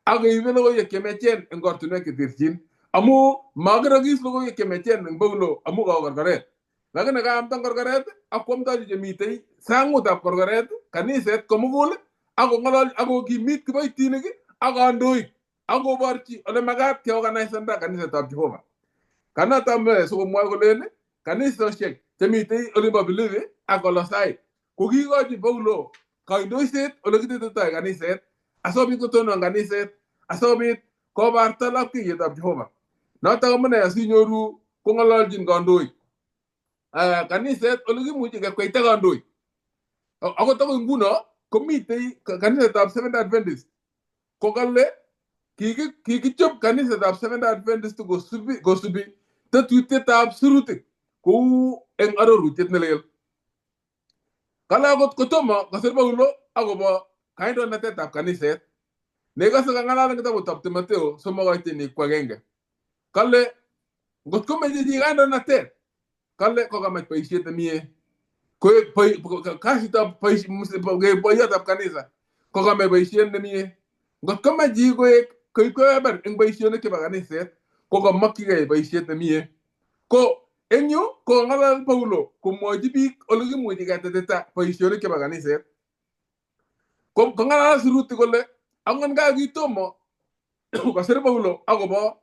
ak keibe logoiwek chemiachen eng ortinwek cheterchin amu makirokis logoiwek chemiachen eng Paulo amu kawo korkoret. Lakini kaamta korkoret ak kwamtochi chemitei sangutab korkoret kaniset komugul akong'olol akokimit kiboitinik ak kandoik akoborchi ole makat keorganisanda kanisetab Jehova. Kanoto amune sikomwoe kolen kanisosiek chemitei olimbo Filipi ak Kolosai kokikochi Paulo kandoiset ole kitetetoi kaniset asikobit kotonon kaniset asikobit kobarta lapkeiyetab Jehova. Notok amune asinyoru kong'ololchin kandoik kaniset ole kimuchi kekweita kandoik. Akot akoi nguno komitei kanisetab Seventh Adventist kokale kikichop kanisetab Seventh Adventist kosubi tetutietab sirutik kou eng arorutiet nelel. Kale akot kotomo kosir Paulo akobo kandoinatetab kaniset nekose kang'alal eng kitabutab Timotheo 3:1. Kale ngot komeche chi kandoinatet kale kokamach boisiet nemie koek kasitab boiyotab kanisa. Kokamach boisiet nemie. Ngot komach chi koek koib kebeber eng boisionik chebo kaniset ko kamokyigei boisiet nemie. Ko eng yu ko ng'alal Paulo komwochi biik ole kimuchi ketetita boisionik chebo kaniset. Ko kong'alal sirutik kole angot nga kitomo kosir Paulo akobo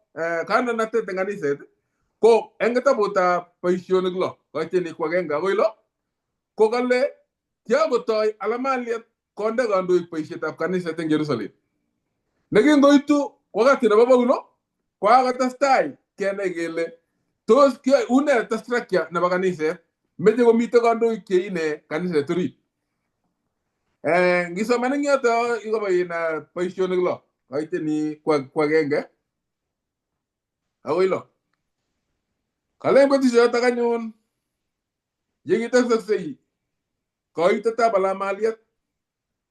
kandoinatet eng kaniset ko eng kitabutab Boisionik 6 koiteni ko 1 akoi 6 ko kale kiakotoi alamaliet konde kandoik boisietab kaniset eng Jerusalem. Nekingoitu wakati nebo Paulo ko kakotestai kenai kele tos une structure nebo kaniset, meche komite kandoik cheine kaniset orit. Ngisoman eng yoto ikobo in Boisionik 6 koiteni ko 1 akoi 6. Kalen betusiechotok anyun yekitesoksei koitetab alamaliet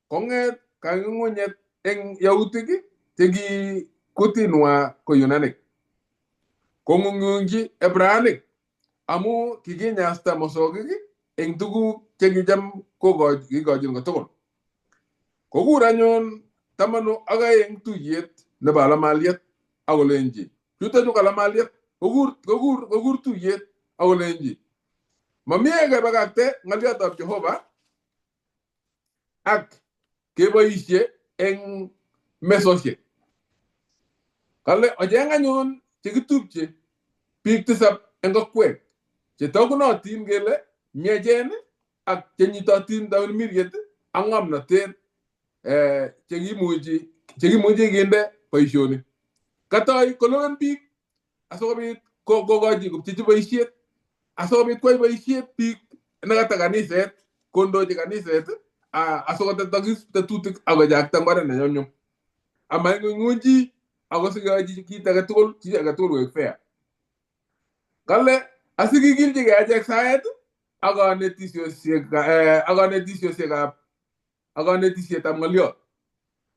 kong'et kang'ung'unyet eng yautik cheki kutinwa ko Yunanik kong'ung'unchi Hebraanik amu kikinyasta mosokik eng tuguk chekicham kikochin kotugul. Kokur anyun 12 tuyet nebo alamaliet akolenji chutochu kalamaliet kokur tuyet akolenji mamie kebakakte ng'oliotab Jehova ak keboisie eng mesosiek. Kale ocheng anyun chekitupche biik tisap eng kokwet chetogunotin kele miachen ak chenyitotin tamirmiriet ak ng'omnotet chekimuchi kinde boisionik. Katoi kolewen biik asikobit kokochi kopchechi boisiet asikobit kwai boisiet biik nekata kaniset kondochi kaniset asikotetokis tetutik akochakta eng oret nenyumnyum. Amaing'unyng'uny chi ako sikeyochi kit age tugul chi age tugul koek fair. Kale asikikilchigei achek saet ak konetisiosiekab ak konetisietab ng'oliot.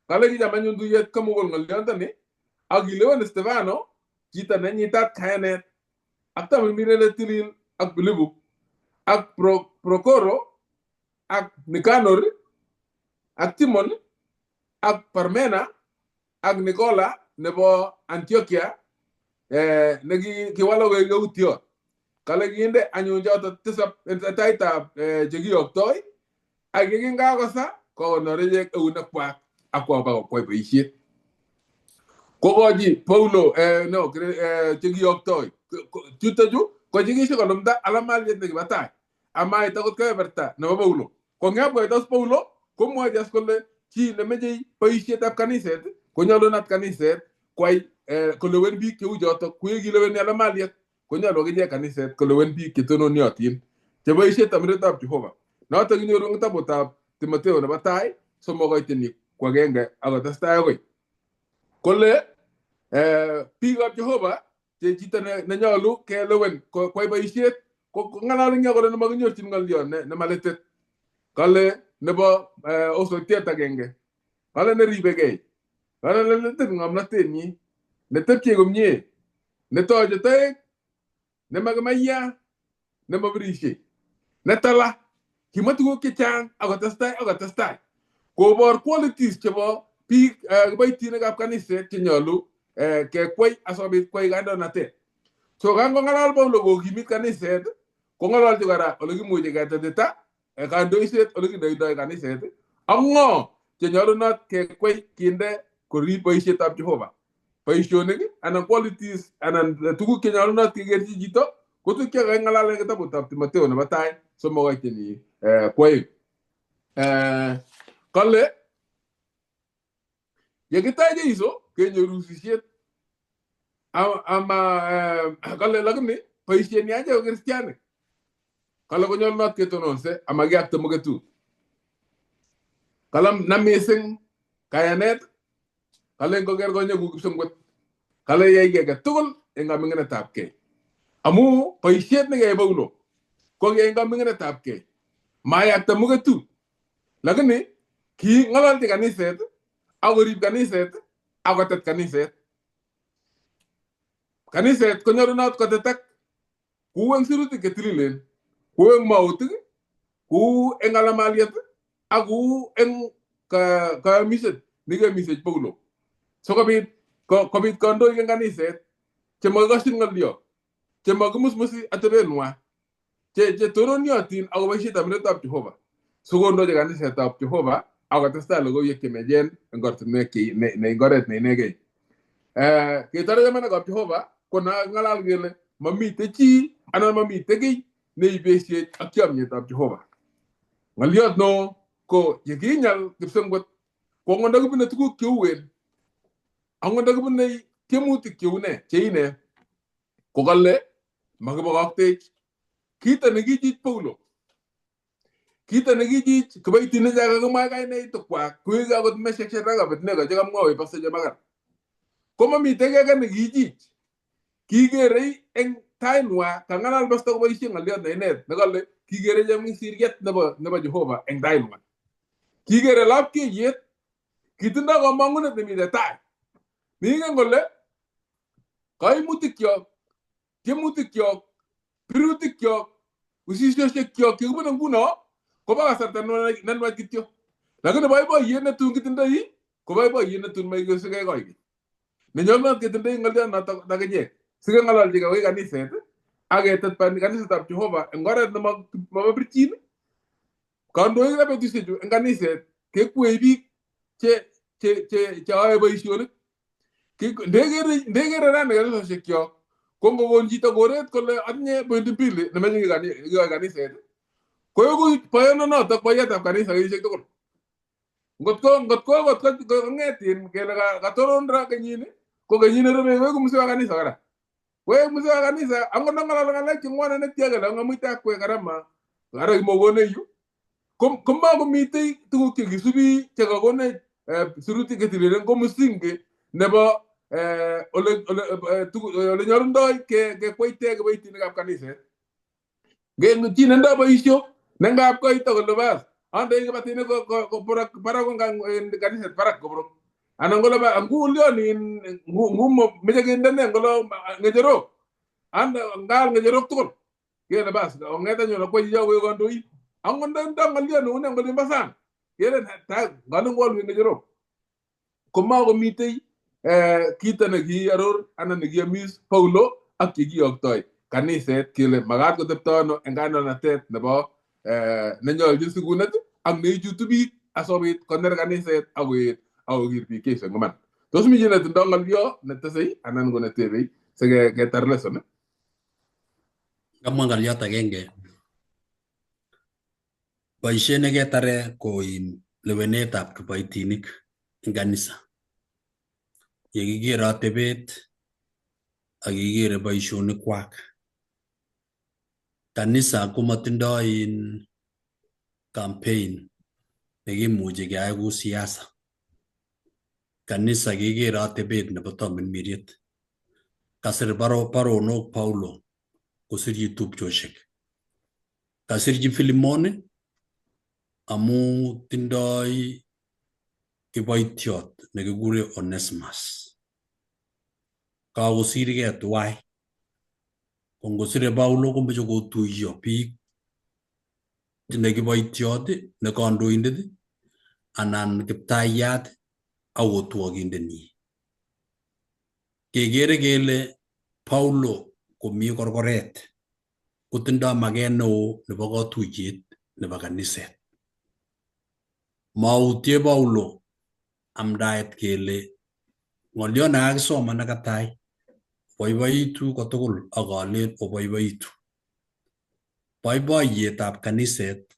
Kale kicham anyun tuyet komugul ng'oliondoni ak kilewen Stefano chito nenyitat kayanet ak tamirmiriet netilil ak Filipu ak Prokoro ak Nikanor ak Timon ak Parmena ak Nikola nebo Antiochia nekiwalak koek Yautiot. Kale kinde anyun choto tisap en taitab chekiyoktoi ak yekinkakosa kokonor ichek eunekwak ak kwo bakokwai boisiet. Kokochi Paulo no chekiyoktoi chutochu ko chekishikolumda alamaliet nekibo tai amait akot kebeberta nebo Paulo. Kong'em koitos Paulo komwochi as kole chi nemeche boisietab kaniset konyolunot kaniset kwai kolewen biik cheu chotok kuye kileweni alamaliet konyolu akichek kaniset kolewen biik chetononiotin cheboisie tamiretab Jehova. Notok kinyoru eng kitabutab Timoteo nebo tai 3 koiteni ko 1 akotestai akoi. Kole biikab Jehova che chito nenyolu kelewen kwai boisiet ko ng'alal eng yo kole nemakinyorchin ng'olyo nemalitit. Kale nebo osotiet agenge. Kale neribegei. Kale nelitit ng'omnotenyi. Netepche komie. Netoche toek. Nemakimaiya. Nemabirishei. Netala. Kimwa tuguk chechang akotestai akotestai. Kobor qualities chebo biik kiboitinikab kaniset chenyolu kekwei asikobit kwai kandoinatet. So kangong'alal Paulo kokimit kaniset kong'ololchi kora ole kimuchi ketetita kandoiset ole kindoitoi kaniset ak ng'o chenyolunot kekwei kinde korib boisietab Jehova. Boisionik anan qualities anan tuguk chenyolunot kekerchi chito ko tuguk chekaking'alal en kitabutab Timoteo nebo tai 3 koiteni 2. Kale yekitach Jeiso kenyoru usisiet ama kale lakini boisiet achek ko kristianik. Kale konyolunot ketononse amakiyakte muketut. Kale nam mising kayanet kale ngoker konyekuk kipsengwet. Kale yai kiy age tugul eng kaming'inetab kei. Amu boisiet nekiyai Paulo ko ki eng kaming'inetab kei. Mayakta muketut. Lakini king'ololchi kaniset akorib kaniset akotet kaniset. Kaniset konyolunot kotetak kou eng sirutik chetililen, kou eng mautik, kou eng alamaliet ak kou eng Kayamiset nekiyomisech Paulo. Sikobit kobit kandoik en kaniset chemakikoshin ng'olyo, chemakimusmusi atebenwa, che tononiotin akobo boisietab miletab Jehova. Sikondochi kanisetab Jehova akotestai logoiwek chemiachen eng ortinwek eng oret ne inegei. Ketore chamanikab Jehova ko ngalal kele mamite chi anan mamite kiy neibesiech ak chomyetab Jehova. Ng'oliot neo ko yekinyal kipsengwet ko angot ndakibune tuguk cheuen, angot ndakibune tiemutik cheune cheine, ko kale makibokoktech. Kito nekichich Paulo, kito nekichich kiboitinik cha kakimwa kainaitikwak kuik akot Meshach, Shadrach, Abednego chekamwowech Pastor Chemakat. Komamitei kiy age nekichich. Kikerei eng tainwa kang'alal pastor koboisie ng'oliot ne inet nekale kikere chemisiriet nebo Jehova eng tainwa. Kikere lapkeiyet, kitindoi komong'unet nemite tai. Neingen kole kaimutikyok, tiemutikkyok, birutikyok, usisioshekyok chekibune nguno kobo kasarta nenwach kityo. Lakini boiboiyet netun kitindoi ko boiboiyet netun maikesigei koikeny. Nenyolunot ketindoi ng'oliot notok akichek sikeng'ololchigei koi kaniset ak ketet kanisetab Jehova eng oret nemobo birchin. Kandoik ra betusiechu eng kaniset kekwei biik che yoe boisionik. Ndekere rani kanisosiekyok ko ngokon chito koret kole atinye pointi mbili nemoche kiyoe kaniset koeku boyondonotok boyetab kanisa kenyisiek tugul. Ngotko akot kong'et kele katonon ra kenyini ko kenyit nerube koeku mzee wa kanisa kora. Koeku mzee wa kanisa angot ndong'ololi ng'alek cheng'wonen netya kele ng'amuite akwek karama kara kimokone yu komakomitei tuguk chekisubi chekakonech sirutik chetililen ko msingi nebo ole nyolundoi kekweite kiboitinikab kaniset. Chi nendoi boisio nengap koito kole bas andei kibatinik barak kaniset barak koborok anan kole ngulion ngumo meche kindene ngolo ng'echerok ngaal ng'echerok tugul kele bas ong'et anyun akwai chicho koek kandoik. Angot ndo ng'olio neu ne eng olimbo sang kele nganin kwolwech ng'echerok komakomitei kito nekiaror anan nekiyomis Paulo ak chekiyoktoi kaniset kele makat kotepto ano eng kandoinatet nebo nenyoljin sikunet ak neichutu biik asikobit koner kaniset ak koet ak kokir biik Jesu eng iman. Tos mi chi netindoi ng'olio netesei anan ko netebei siketar lesson? Kamwa ng'oliot agenge. Boisiet neketare ko in lewenetab kiboitinik eng kanisa. Yekikere atebet ak kikere boisionikwak. Kanisa komotindoi in campaign nekimuchi keyai kou siasa. Kanisa kekere atebet nebo tomirmiriet. Kasir baronok Paulo kosirchi tupchosiek. Kasirchi Filimon amu tindoi kiboitiot nekikure Onesmus. Kakosirgei tuwai. Ko ngosire Paulo komoche kotuiyo biik ne kiboitiot ne kandoindet anan kiptayat ak otwokindenyi. Kekere kele Paulo komi korkoret kotindoi maket neo nebo katuiyet nebo kaniset. Mautie Paulo amdaet kele ng'oliot nekakisoman nekatai oboiboitu kotugul ak alen oboiboitu. Boiboiyetab kaniset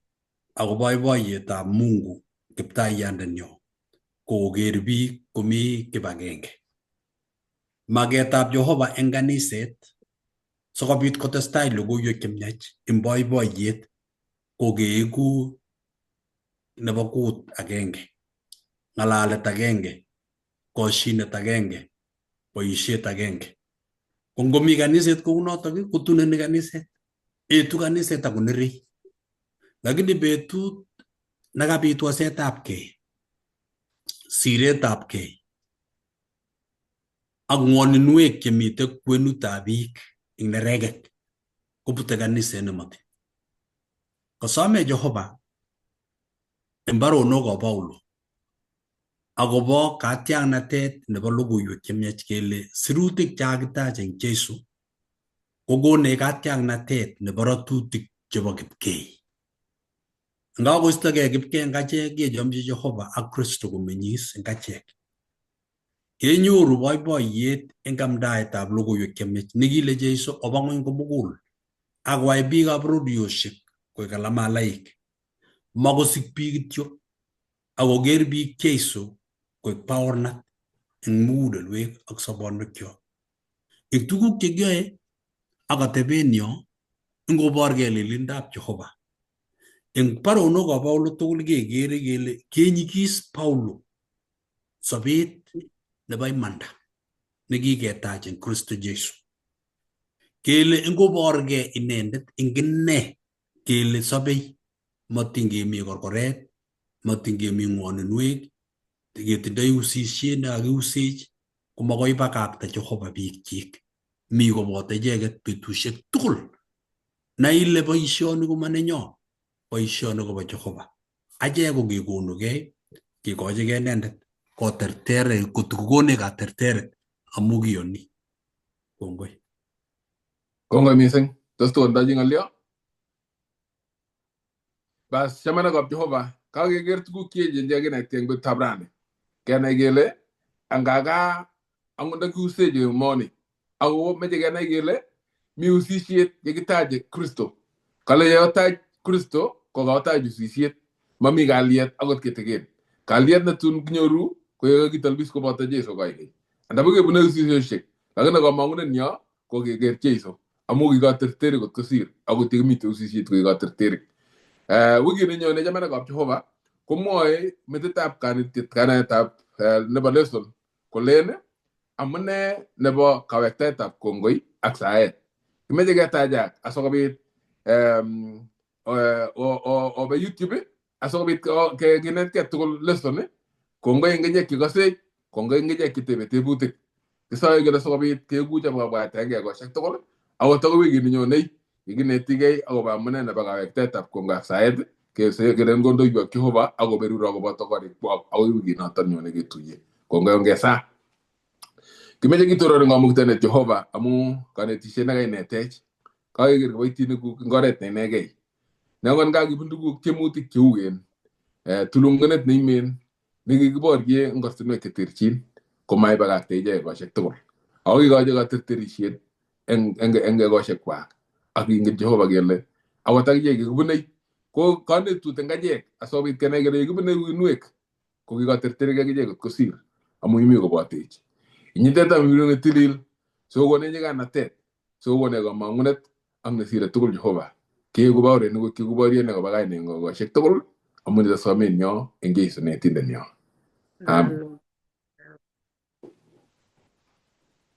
ako boiboiyetab Mungu kiptaiyandenyo ko koker biik komi kibagenge. Maketab Jehova eng kaniset sikobit kotestai logoiwek chemiach eng boiboiyet ko keeku nebo kut agenge, ng'alalet agenge, koshinet agenge, boisiet agenge. Ko ngomi kaniset kounotok kotuneni kaniset, etu kaniset akonerei. Lakini betut nekabit wasetabkei, siretabkei ak ng'woninwek chemite kwenutab biik eng neregek kobute kaniset nemoti. Kosome Jehova eng baronokab Paulo Akobo katiaknatet nebo logoiwek chemiach kele sirutik chekakitach eng Jesu kokonech katiaknatet nebo ratutik chebo kipkei. Ngakoistogei kipkei eng achek kechomchi Jehova ak Kristo komenyis eng achek. Kenyoru boiboiyet eng amdaetab logoiwek chemiach nekile Jesu oba ng'weny komugul ak koyai biikab roryoshek koek alamalaik. Makosik biik kityo akoker biik Jesu koek baornat eng mugulelwek ak sobonwekyok. Eng tuguk chekiyoe ak atebenyo ingoborgei lelindab Jehova. Eng baronokab Paulo tugul kekere kele kenyikis Paulo sobet nebo imanda nekiketach eng Kristo Jesu. Kele ingoborgei inendet eng ine kele sobei matin kemi korkoret, matin kemi ng'woninwek, ketindoi usisiet nekakiusech, komakoi bakakta Jehova biikchik. Mi koboto icheket betusiek tugul. Nai ile boisioni ko manenyo, boisioni kobo Jehova. Achek ko kikonugei, kikochigei inendet koterter kotukokonech katerteret amu kiyoni. Kongoi. Kongoi missing. Tos tokondochi ng'olyo? Bas chamanikab Jehova, kakeker tuguk cheechen chekakinetgei eng betutab rani. Kenai kele angaka angot ndakiusechi emoni ako meche kenai kele mi usisiet yekitache Kristo. Kale yetach Kristo kokatach usisiet. Mami kalyet akot kitikin. Kalyet netun kinyoru ko yekakitalbis koboto Jesu koikeny. Andabakebune usisiosiek, lakini kamang'unenyo ko keker Jesu amu kikaterterik kot kosir akot yekimite usisiet ko kikaterterik. Wikit nenyone chamanikab Jehova komwoe metitab kanetiet kanetab nebo lesson kolen amune nebo kawektaetab kongoi ak saet. Kimeche ketajak asikobit obe YouTube asikobit kinetkei tugul lesson kongoi eng ichek chekosech kongoi eng ichek chetebe tebutik. Kisoe kele sikobit kekuch akobwaita eng ekosiek tugul akot akoi wikit nenyonei yekinetigei akobo amune nebo kawektaetab kongoi ak saet kelen kondoiwok Jehova akoberuro koboto korikwok akoi wikinoton nyone ketuiye. Kongoi ongesaa. Kimeche kitoror eng kamuktaindet Jehova amu kanetisiet nekainetech. Kakeker kiboitinikuk eng oret ne inegei. Nengon kakibun tuguk tiemutik cheuen, tulungenet neimen nekikiborye eng ortinwek cheterchin komaibakakte ichek ekosiek tugul. Ako kikochi katerterisiet eng ekosiekwak. Ak kingen Jehova kele akot akichek kikibunei ko kanetut eng achek asikobit kenai kele kikibunei uinwek ko kikaterterik akichek kot kosir amu imi kobotech. Inyitetab ne tilil sikokonech nyiganatet, sikokonech kamang'unet ak nesire tugul Jehova. Keeku baorinik kikuborye koba kaineng'ung ekosiek tugul amu nito somenyo eng Jesu netindenyo. Amen.